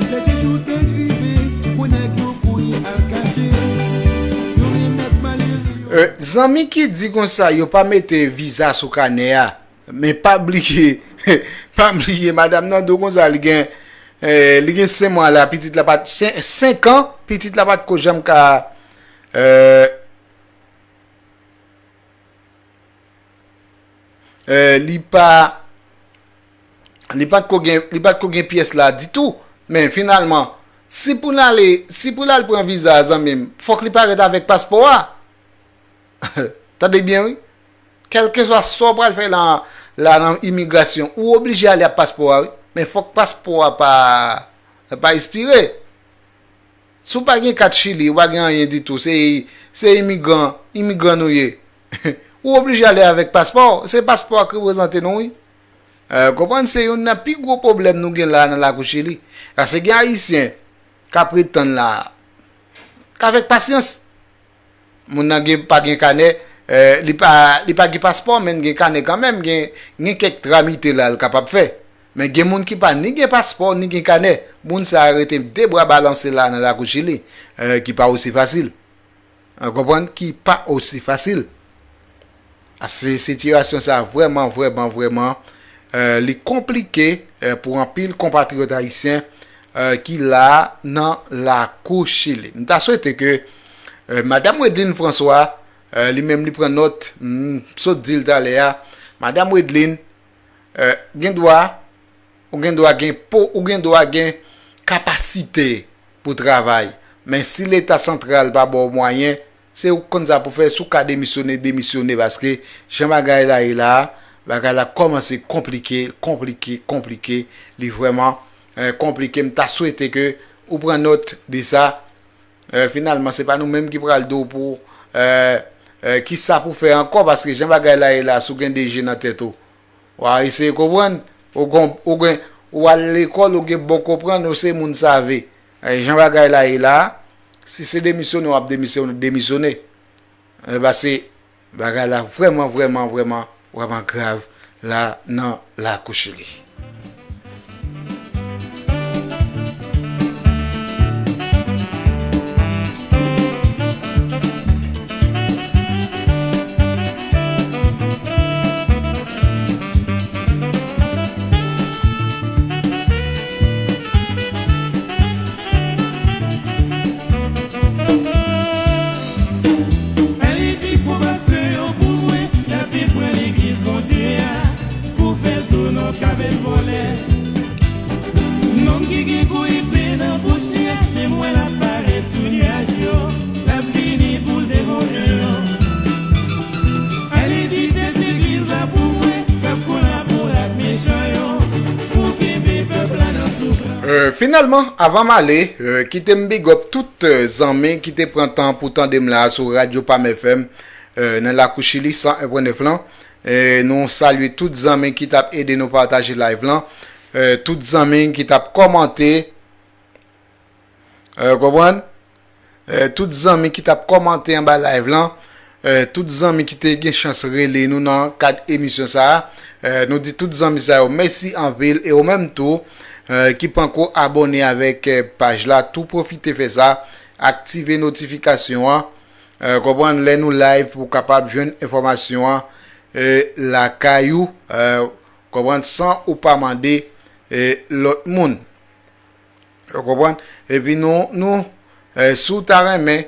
Lè de jou tann rive, pou nèg yo kouri al kache. Yo remèt malere yo. Eh, zanmi ki di konsa, yo pa mete viza sou kanè a. Men pa bliye, pa bliye, madanm nan di w konsa, li gen, eh, li gen senk mwa la, pitit la pa t, sen-, senk an, pitit la pa t ko janm ka, eh, eh, li pa, li pa t ko gen, li pa t ko gen pyès la ditou. Men finalman, si pou l ale, si pou l al pran viza a, zanmi m, fòk li parèt avèk paspò a. Tande byen, wi. Kèlkeswa sa w pral fè la, la nan imigrasyon, ou oblije ale ak paspò a, wi. Men fòk paspò a pa, pa espire. Si w pa gen kat Chili, ou pa gen anyen ditou, se, se imigran, imigran nou ye. Ou oblije ale avèk paspò w, se paspò a k reprezante nou, wi. Konprann, se youn nan pi gwo pwoblèm nou gen la nan lakou Chili. Paske gen Ayisyen k ap ret tann la, k avèk pasyans. Moun nan gen, pa gen kanè, li pa, li pa gen paspò, men l gen kanè kanmenm, gen, gen kèk tramite la l kapab fè. Men gen moun ki pa ni gen paspò, ni gen kanè. Moun sa a rete de bra balanse la nan lakou Chili, ki pa osi fasil. Ou konprann? Ki pa osi fasil. Paske sitiyasyon sa a vrèman, vrèman, vrèman, li konplike pou anpil konpatriyòt ayisyen ki la nan lakou Chili. M ta swete ke Madanm Wedlin François, li menm li pran nòt, m sot di l talè a, Madanm Wedlin, gendwa, ou gendwa gen po, ou gendwa gen kapasite pou travay. Men si Leta santral pa ba w mwayen, se ou k konn sa pou fè, si w ka demisyone, demisyone, paske jan bagay la ye la, bagay la kòmanse konplike, konplike, konplike, li vrèman konplike. M ta swete ke ou pran nòt de sa. Finalman, se pa nou menm ki pral di w pou kisa pou fè ankò, paske jan bagay la ye la, si w gen de je nan tèt ou, w a eseye konprann, ou gen, ou gen, ou al lekòl, ou gen bon konprann, ou se moun save. Jan bagay la ye la, si se demisyone w ap demisyone, demisyone. Paske bagay la vrèman, vrèman, vrèman, vrèman grav la nan lakou Chili. Alè di fo pastè yo pou mwen, y ap pran legliz Bondye a pou fè l tou non k avèl vòlè. Nonm ki gen gwo epe nan bouch li a, men mwen l ap parèt sou nyaj yo, l ap vini pou l devore yo. Alè di tèt legliz la pou mwen, k ap kolabore ak mechan yo, pou kenbe pèp la nan soufrans. Finalman, avan m ale, kite m big up tout zanmi ki te pran tan pou tande m la sou Radyo Pam F M nan lakou Chili san en pwen nèf lan. Nou salye tout zanmi ki t ap ede nou pataje live lan, tout zanmi ki t ap kòmante, konprann? Tout zanmi ki t ap kòmante anba live lan, tout zanmi ki te gen chans rele nou nan kad emisyon sa a, nou di tout zanmi sa yo mèsi anpil, e ou menm tou ki panko abòne avèk paj la, tou pwofite fè sa, aktive notifikasyon an, konprann, lè nou live pou w kapab jwenn enfòmasyon an lakay ou, konprann, san ou pa mande lòt moun. Ou konprann? Epi nou, nou, si w ta renmen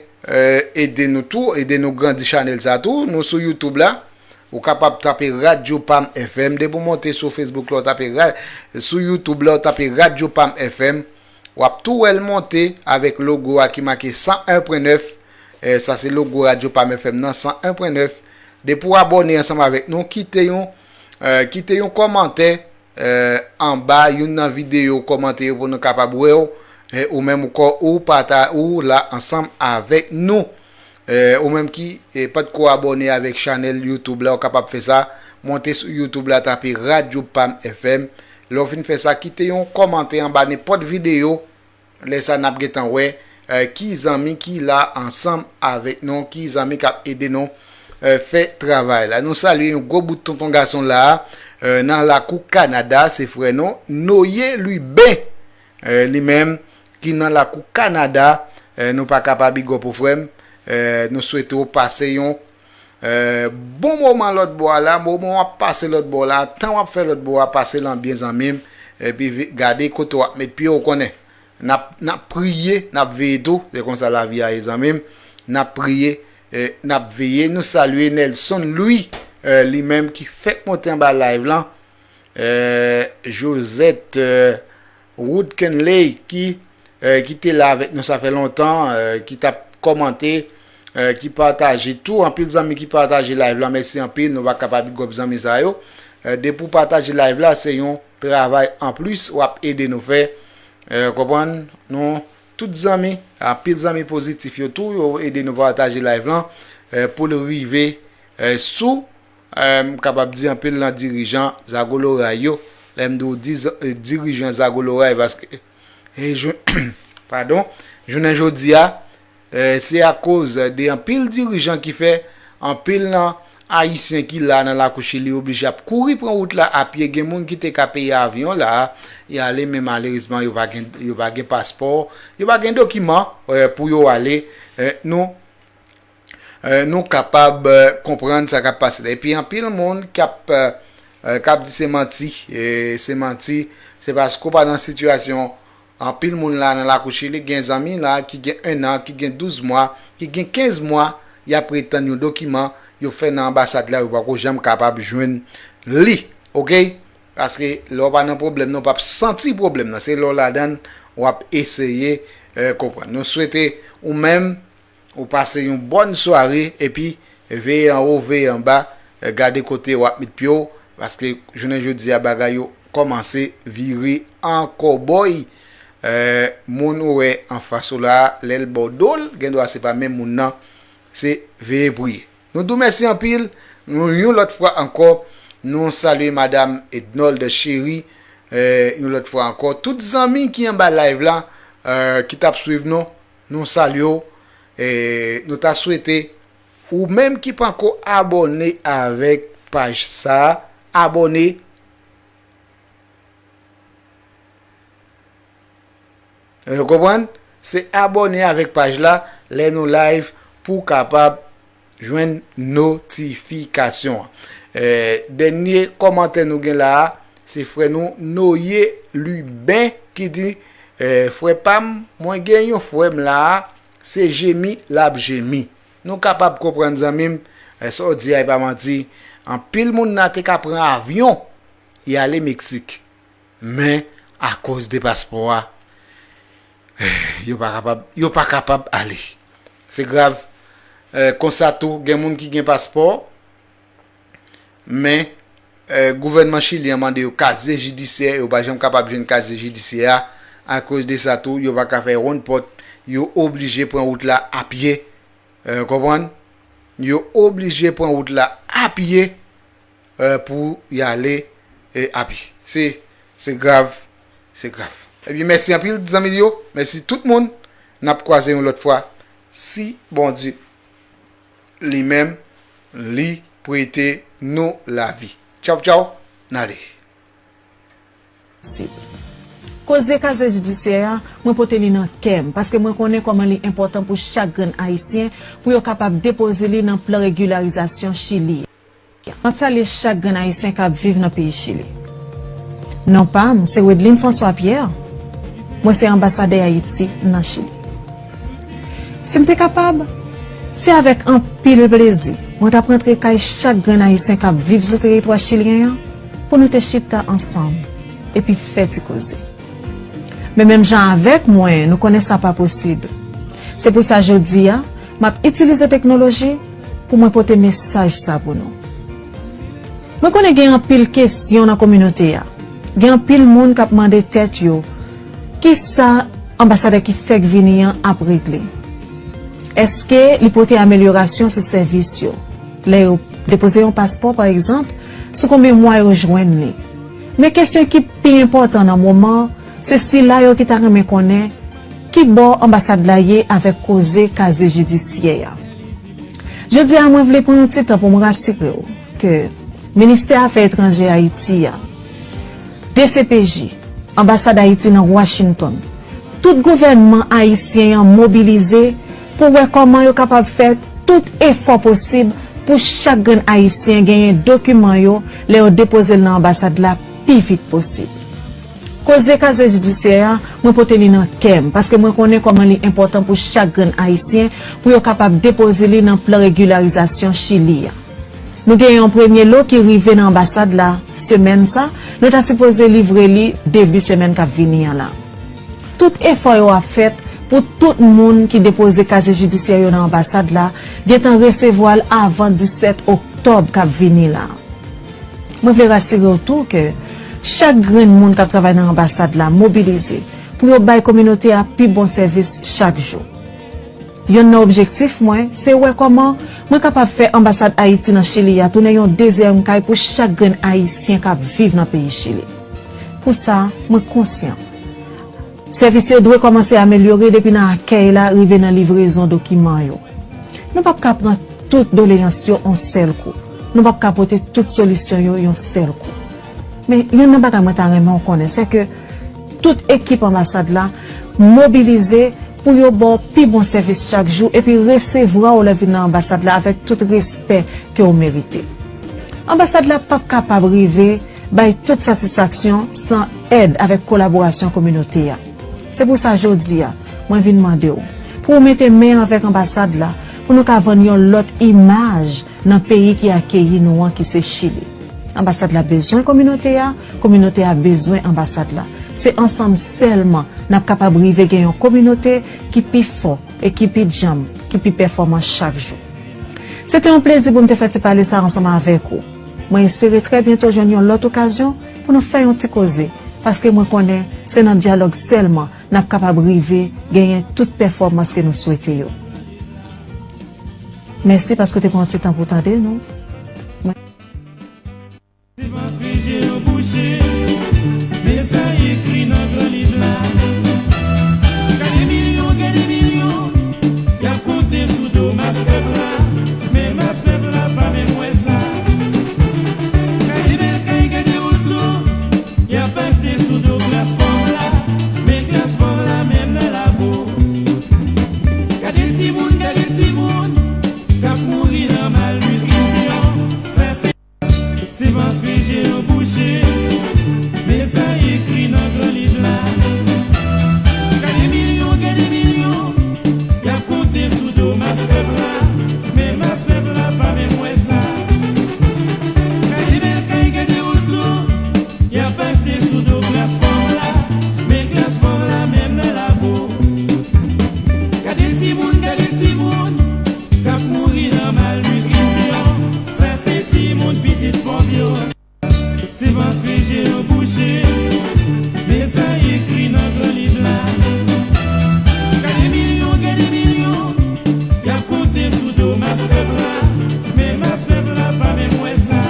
ede nou tou, ede nou grandi chanèl sa tou, nou sou YouTube la. Ou kapab tape Radyo Pam F M. Depi w monte sou Facebook la, w tape, sou YouTube la, w tape Radyo Pam F M. W ap tou wè l monte avèk logo a ki make san en pwen nèf. Sa se logo Radyo Pam F M nan, san en pwen nèf. Depi w abòne ansanm avèk nou, kite yon, kite yon kòmantè anba youn nan videyo, kòmante yo pou nou kapab wè w, ou menm ou kò ou pata ou la ansanm avèk nou. Ou menm ki pa t ko abòne avèk chanèl YouTube la, ou kapab fè sa. Monte sou YouTube la, tape Radyo Pam F M. Lè w fin fè sa, kite yon kòmantè anba nenpòt videyo. Lè sa n ap gentan wè ki zanmi ki la ansanm avèk nou, ki zanmi k ap ede nou fè travay la. Nou salye yon gwo bout tonton gason la nan lakou Kanada, se frè nou, Noye Lwiben, li menm ki nan lakou Kanada. Nou pa ka pa big up ou, frè m. Nou swete w pase yon bon moman lòt bò a la, moman w ap pase lòt bò la, tan w ap fè lòt bò a, pase l an byen, zanmi m. Epi gade kote w ap met pye, w konnen. N ap, n ap priye, n ap veye tou. Se konsa lavi a ye, zanmi m. N ap priye, n ap veye. Nou salye Nelson Louis, li menm ki fèk monte anba live lan. Josette Wood Kenley ki, ki te la avèk nou sa fè lontan, ki t ap kòmante, ki pataje tou. Anpil zanmi ki pataje live lan, mèsi anpil. Nou pa kapab big up zanmi sa yo. Depi w pataje live la, se yon travay anplis w ap ede nou fè. Konprann? Nou tout zanmi, anpil zanmi pozitif yo tou, yo ede nou pataje live lan, eh, pou l rive, eh, sou, eh, m kapab di anpil nan dirijan Zagoloray yo. Lè m di w diz-, eh, dirijan Zagoloray, paske, eh, jou-, padon, jounen jodi a, eh, se akoz de anpil dirijan ki fè anpil nan Ayisyen ki la nan lakou Chili oblije ap kouri pran wout la a pye. Gen moun ki te ka peye avyon la, y ale, men malerezman, yo pa gen, yo pa gen paspò, yo pa gen dokiman, eh, pou yo ale. Eh, nou, eh, nou kapab, eh, konprann sa k ap pase la. Epi anpil moun k ap, eh, eh, k ap di se manti, eh, se manti, se paske w pa nan sitiyasyon. Anpil moun la nan lakou Chili, gen zanmi la ki gen ennan, ki gen douz mwa, ki gen kenz mwa, y ap ret tann yon dokiman yo fè nan anbasad la, yo pako janm kapab jwenn li, oke? Paske lè w pa nan pwoblèm nan, w p ap santi pwoblèm nan. Se lè w ladan l, w ap eseye, eh, konprann. Nou swete ou menm, ou pase yon bòn sware, epi veye anwo, veye anba, eh, gade kote w ap met pye w, paske jounen jodi a bagay yo kòmanse vire an kòbòy. Eh, moun ou wè anfas ou la, lè l ba w do l, gen dwa se pa menm moun nan, se veye priye. Nou di w mèsi anpil, nou yon lòt fwa ankò, nou salye Madam Ednolde Chéry, eh, yon lòt fwa ankò, tout zanmi ki anba live la, eh, ki t ap swiv nou, nou salye w, eh, nou ta swete ou menm ki pako abòne avèk paj sa, abòne. Ou konprann? Se abòne avèk paj la, lè nou live, pou w kapab jwenn notifikasyon an. Eh, dènye kòmantè nou gen la a, se frè nou Noye Lubin ki di, eh, frè pa m, mwen gen yon frè m la a, se jemi l ap jemi. Nou kapab konprann zanmi m, eh, sa w di a e pa manti. Anpil moun nan te ka pran avyon, y ale Meksik. Men, akoz de paspò a, yo pa kapab, yo pa kapab ale. Se grav. Eh, konsa tou, gen moun ki gen paspò, men, eh, gouvènman chilyen an mande yo kazye jidisyè, yo pa janm kapab jwenn kazye jidisyè a. Akoz de sa tou, yo pa ka fè wonn pòt, yo oblije pran wout la a pye. Eh, konprann? Yo oblije pran wout la a pye, eh, pou y ale, eh, a pye. Se, se grav, se grav. Ebyen, mèsi anpil, zanmi yo. Mèsi tout moun. N ap kwaze yon lòt fwa. Si Bondye li menm, li prete nou lavi. Tchaw, tchaw. N ale. Posib. Koze kazye jidisyè a, mwen pote li nan kè m, paske mwen konnen kòman li enpòtan pou chak grenn Ayisyen pou yo kapab depoze li nan plan regilarizasyon Chili a. M ap salye chak grenn Ayisyen k ap viv nan peyi Chili. Non pa m, se Wedlin François Pierre. Mwen se anbasadè Ayiti nan Chili. Si m te kapab, se avèk anpil plezi mwen t ap rantre kay chak grenn Ayisyen k ap viv sou teritwa chilyen an pou nou te chita ansanm epi fè ti koze. Men menm jan avèk mwen, nou konnen sa pa posib. Se pou sa jodi a, m ap itilize teknoloji pou mwen pote mesaj sa pou nou. Mwen konnen gen anpil kesyon nan kominote a. Gen anpil moun k ap mande tèt yo, kisa anbasadè ki fèk vini an ap regle? Èske li pote amelyorasyon sou sèvis yo? Lè yo depoze yon paspò, pa egzanp, sou konbyen mwa yo jwenn li? Men kesyon ki pi enpòtan nan moman an, se sila yo ki ta renmen konnen ki bò anbasad la ye avèk koze kazye jidisyè a. Jodi a, mwen vle pran yon ti tan pou m rasire w ke Ministè Afè Etranjè Ayiti a, D C P J, Anbasad Ayiti nan Washington, tout gouvènman ayisyen an mobilize pou wè kòman yo kapab fè tout efò posib pou chak grenn Ayisyen genyen dokiman yo lè yo depoze l nan anbasad la pi vit posib. Koze kazye jidisyè a, mwen pote li nan kè m, paske mwen konnen kòman li enpòtan pou chak grenn Ayisyen pou yo kapab depoze li nan plan regilarizasyon Chili a. Nou gen yon premye lo ki rive nan anbasad la semèn sa, nou ta sipoze livre li debi semèn k ap vini an la. Tout efò yo ap fèt pou tout moun ki depoze kazye jidisyè yo nan anbasad la gentan resevwa l avan disèt oktòb k ap vini la. Mwen vle rasire w tou ke chak grenn moun k ap travay nan anbasad la mobilize pou yo bay kominote a pi bon sèvis chak jou. Yonn nan objektif mwen, se wè kòman mwen kapab fè anbasad Ayiti nan Chili a tounen yon dezyèm kay pou chak grenn Ayisyen k ap viv nan peyi Chili. Pou sa, mwen konsyan. Sèvis yo dwe kòmanse amelyore depi nan akèy la rive nan livrezon dokiman yo. Nou p ap ka pran tout doleyans yo yon sèl kou. Nou p ap ka pote tout solisyon yo yon sèl kou. Men, yonn nan bagay mwen ta renmen w konnen, se ke tout ekip anbasad la mobilize pou yo ba w pi bon sèvis chak jou epi resevwa w lè w vin nan anbasad la avèk tout respè ke w merite. Anbasad la p ap kapab rive bay tout satisfaksyon san èd avèk kolaborasyon kominote a. Se pou sa jodi a, mwen vin mande w pou w mete men avèk anbasad la pou nou ka vann yon lòt imaj nan peyi ki akeyi nou an ki se Chili. Anbasad la bezwen kominote a, kominote a bezwen anbasad la. Se ansanm sèlman n ap kapab rive gen yon kominote ki pi fò e ki pi djanm, ki pi pèfòman chak jou. Se te yon plezi pou m te fè ti pale sa ansanm avèk ou. Mwen espere trè byento jwenn yon lòt okazyon pou nou fè yon ti koze, paske mwen konnen se nan dyalòg sèlman n ap kapab rive genyen tout pèfòmans ke nou swete yo. Mèsi paske w te pran ti tan pou w tande nou. Mwen Se panse je yo bouche, men sa ekri nan gran liv la. Gade milyon, gade milyon, y ap konte sou do mas pèp la, men mas pèp la pa menm wè sa. Gade bèl kay, gade oto, y ap achte sou do klas pòv la, men klas pòv la menm nan labo. Gade timoun, gade timoun, k ap mouri nan malnitrisyon. Sa se Se panse je yo bouche, men sa ekri nan gran liv la. Gade milyon, gade milyon, y ap konte sou do mas pèp la, men mas pèp la pa menm wè sa. Gade bèl kay, gade oto, y ap achte sou do klas pòv la, men klas pòv la menm nan labo. Gade timoun, gade timoun, k ap mouri nan malnitrisyon, sa se timoun pitit pòv yo. Se panse je yo bouche, men sa ekri nan gran liv la. Gade milyon, gade milyon, y ap konte sou do mas pèp la, men mas pèp la pa menm wè sa.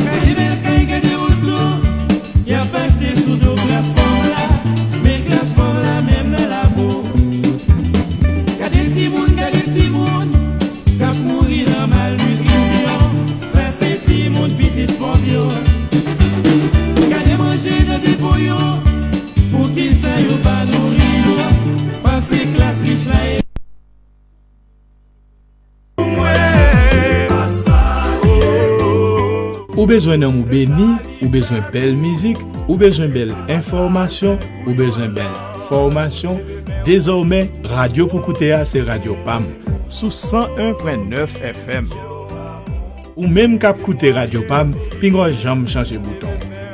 Gade bèl kay, gade oto, y ap achte sou do klas pòv la, men klas pòv la menm nan labo. Gade timoun, gade timoun, k ap mouri nan malnitrisyon, sa se timoun pitit pòv yo. Gade manje nan depo yo, poukisa yo pa nouri yo? Paske klas rich la e Ou bezwen nanm ou beni, ou bezwen bèl mizik, ou bezwen bèl enfòmasyon, ou bezwen bèl fòmasyon. Dezòmè, radyo pou koute a se radyo pa m, sou san en pwen nèf F M. Ou menm k ap koute radyo pa m, pinga w janm chanje bouton.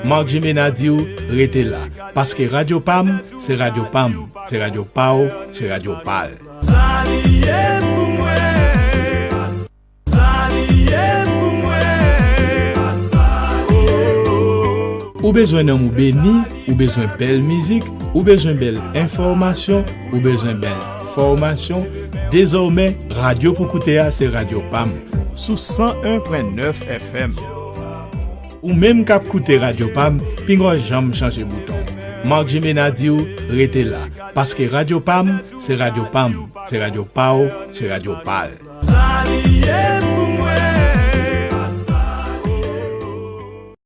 Marc Jimena di w, rete la, paske radyo pa m, se radyo pa m, se radyo pa w, se radyo pa l. Sa li ye pou mwen. Sa li ye pou mwen. Ou bezwen nanm ou beni, ou bezwen bèl mizik, ou bezwen bèl enfòmasyon, ou bezwen bèl fòmasyon. Dezòmè, radyo pou koute a se radyo pa m, sou san en pwen nèf F M. Ou menm k ap koute radyo pa m, pinga w janm chanje bouton. Marc Jimena di w, rete la, paske radyo pa m, se radyo pa m, se radyo pa w, se radyo pa l. Sa li ye pou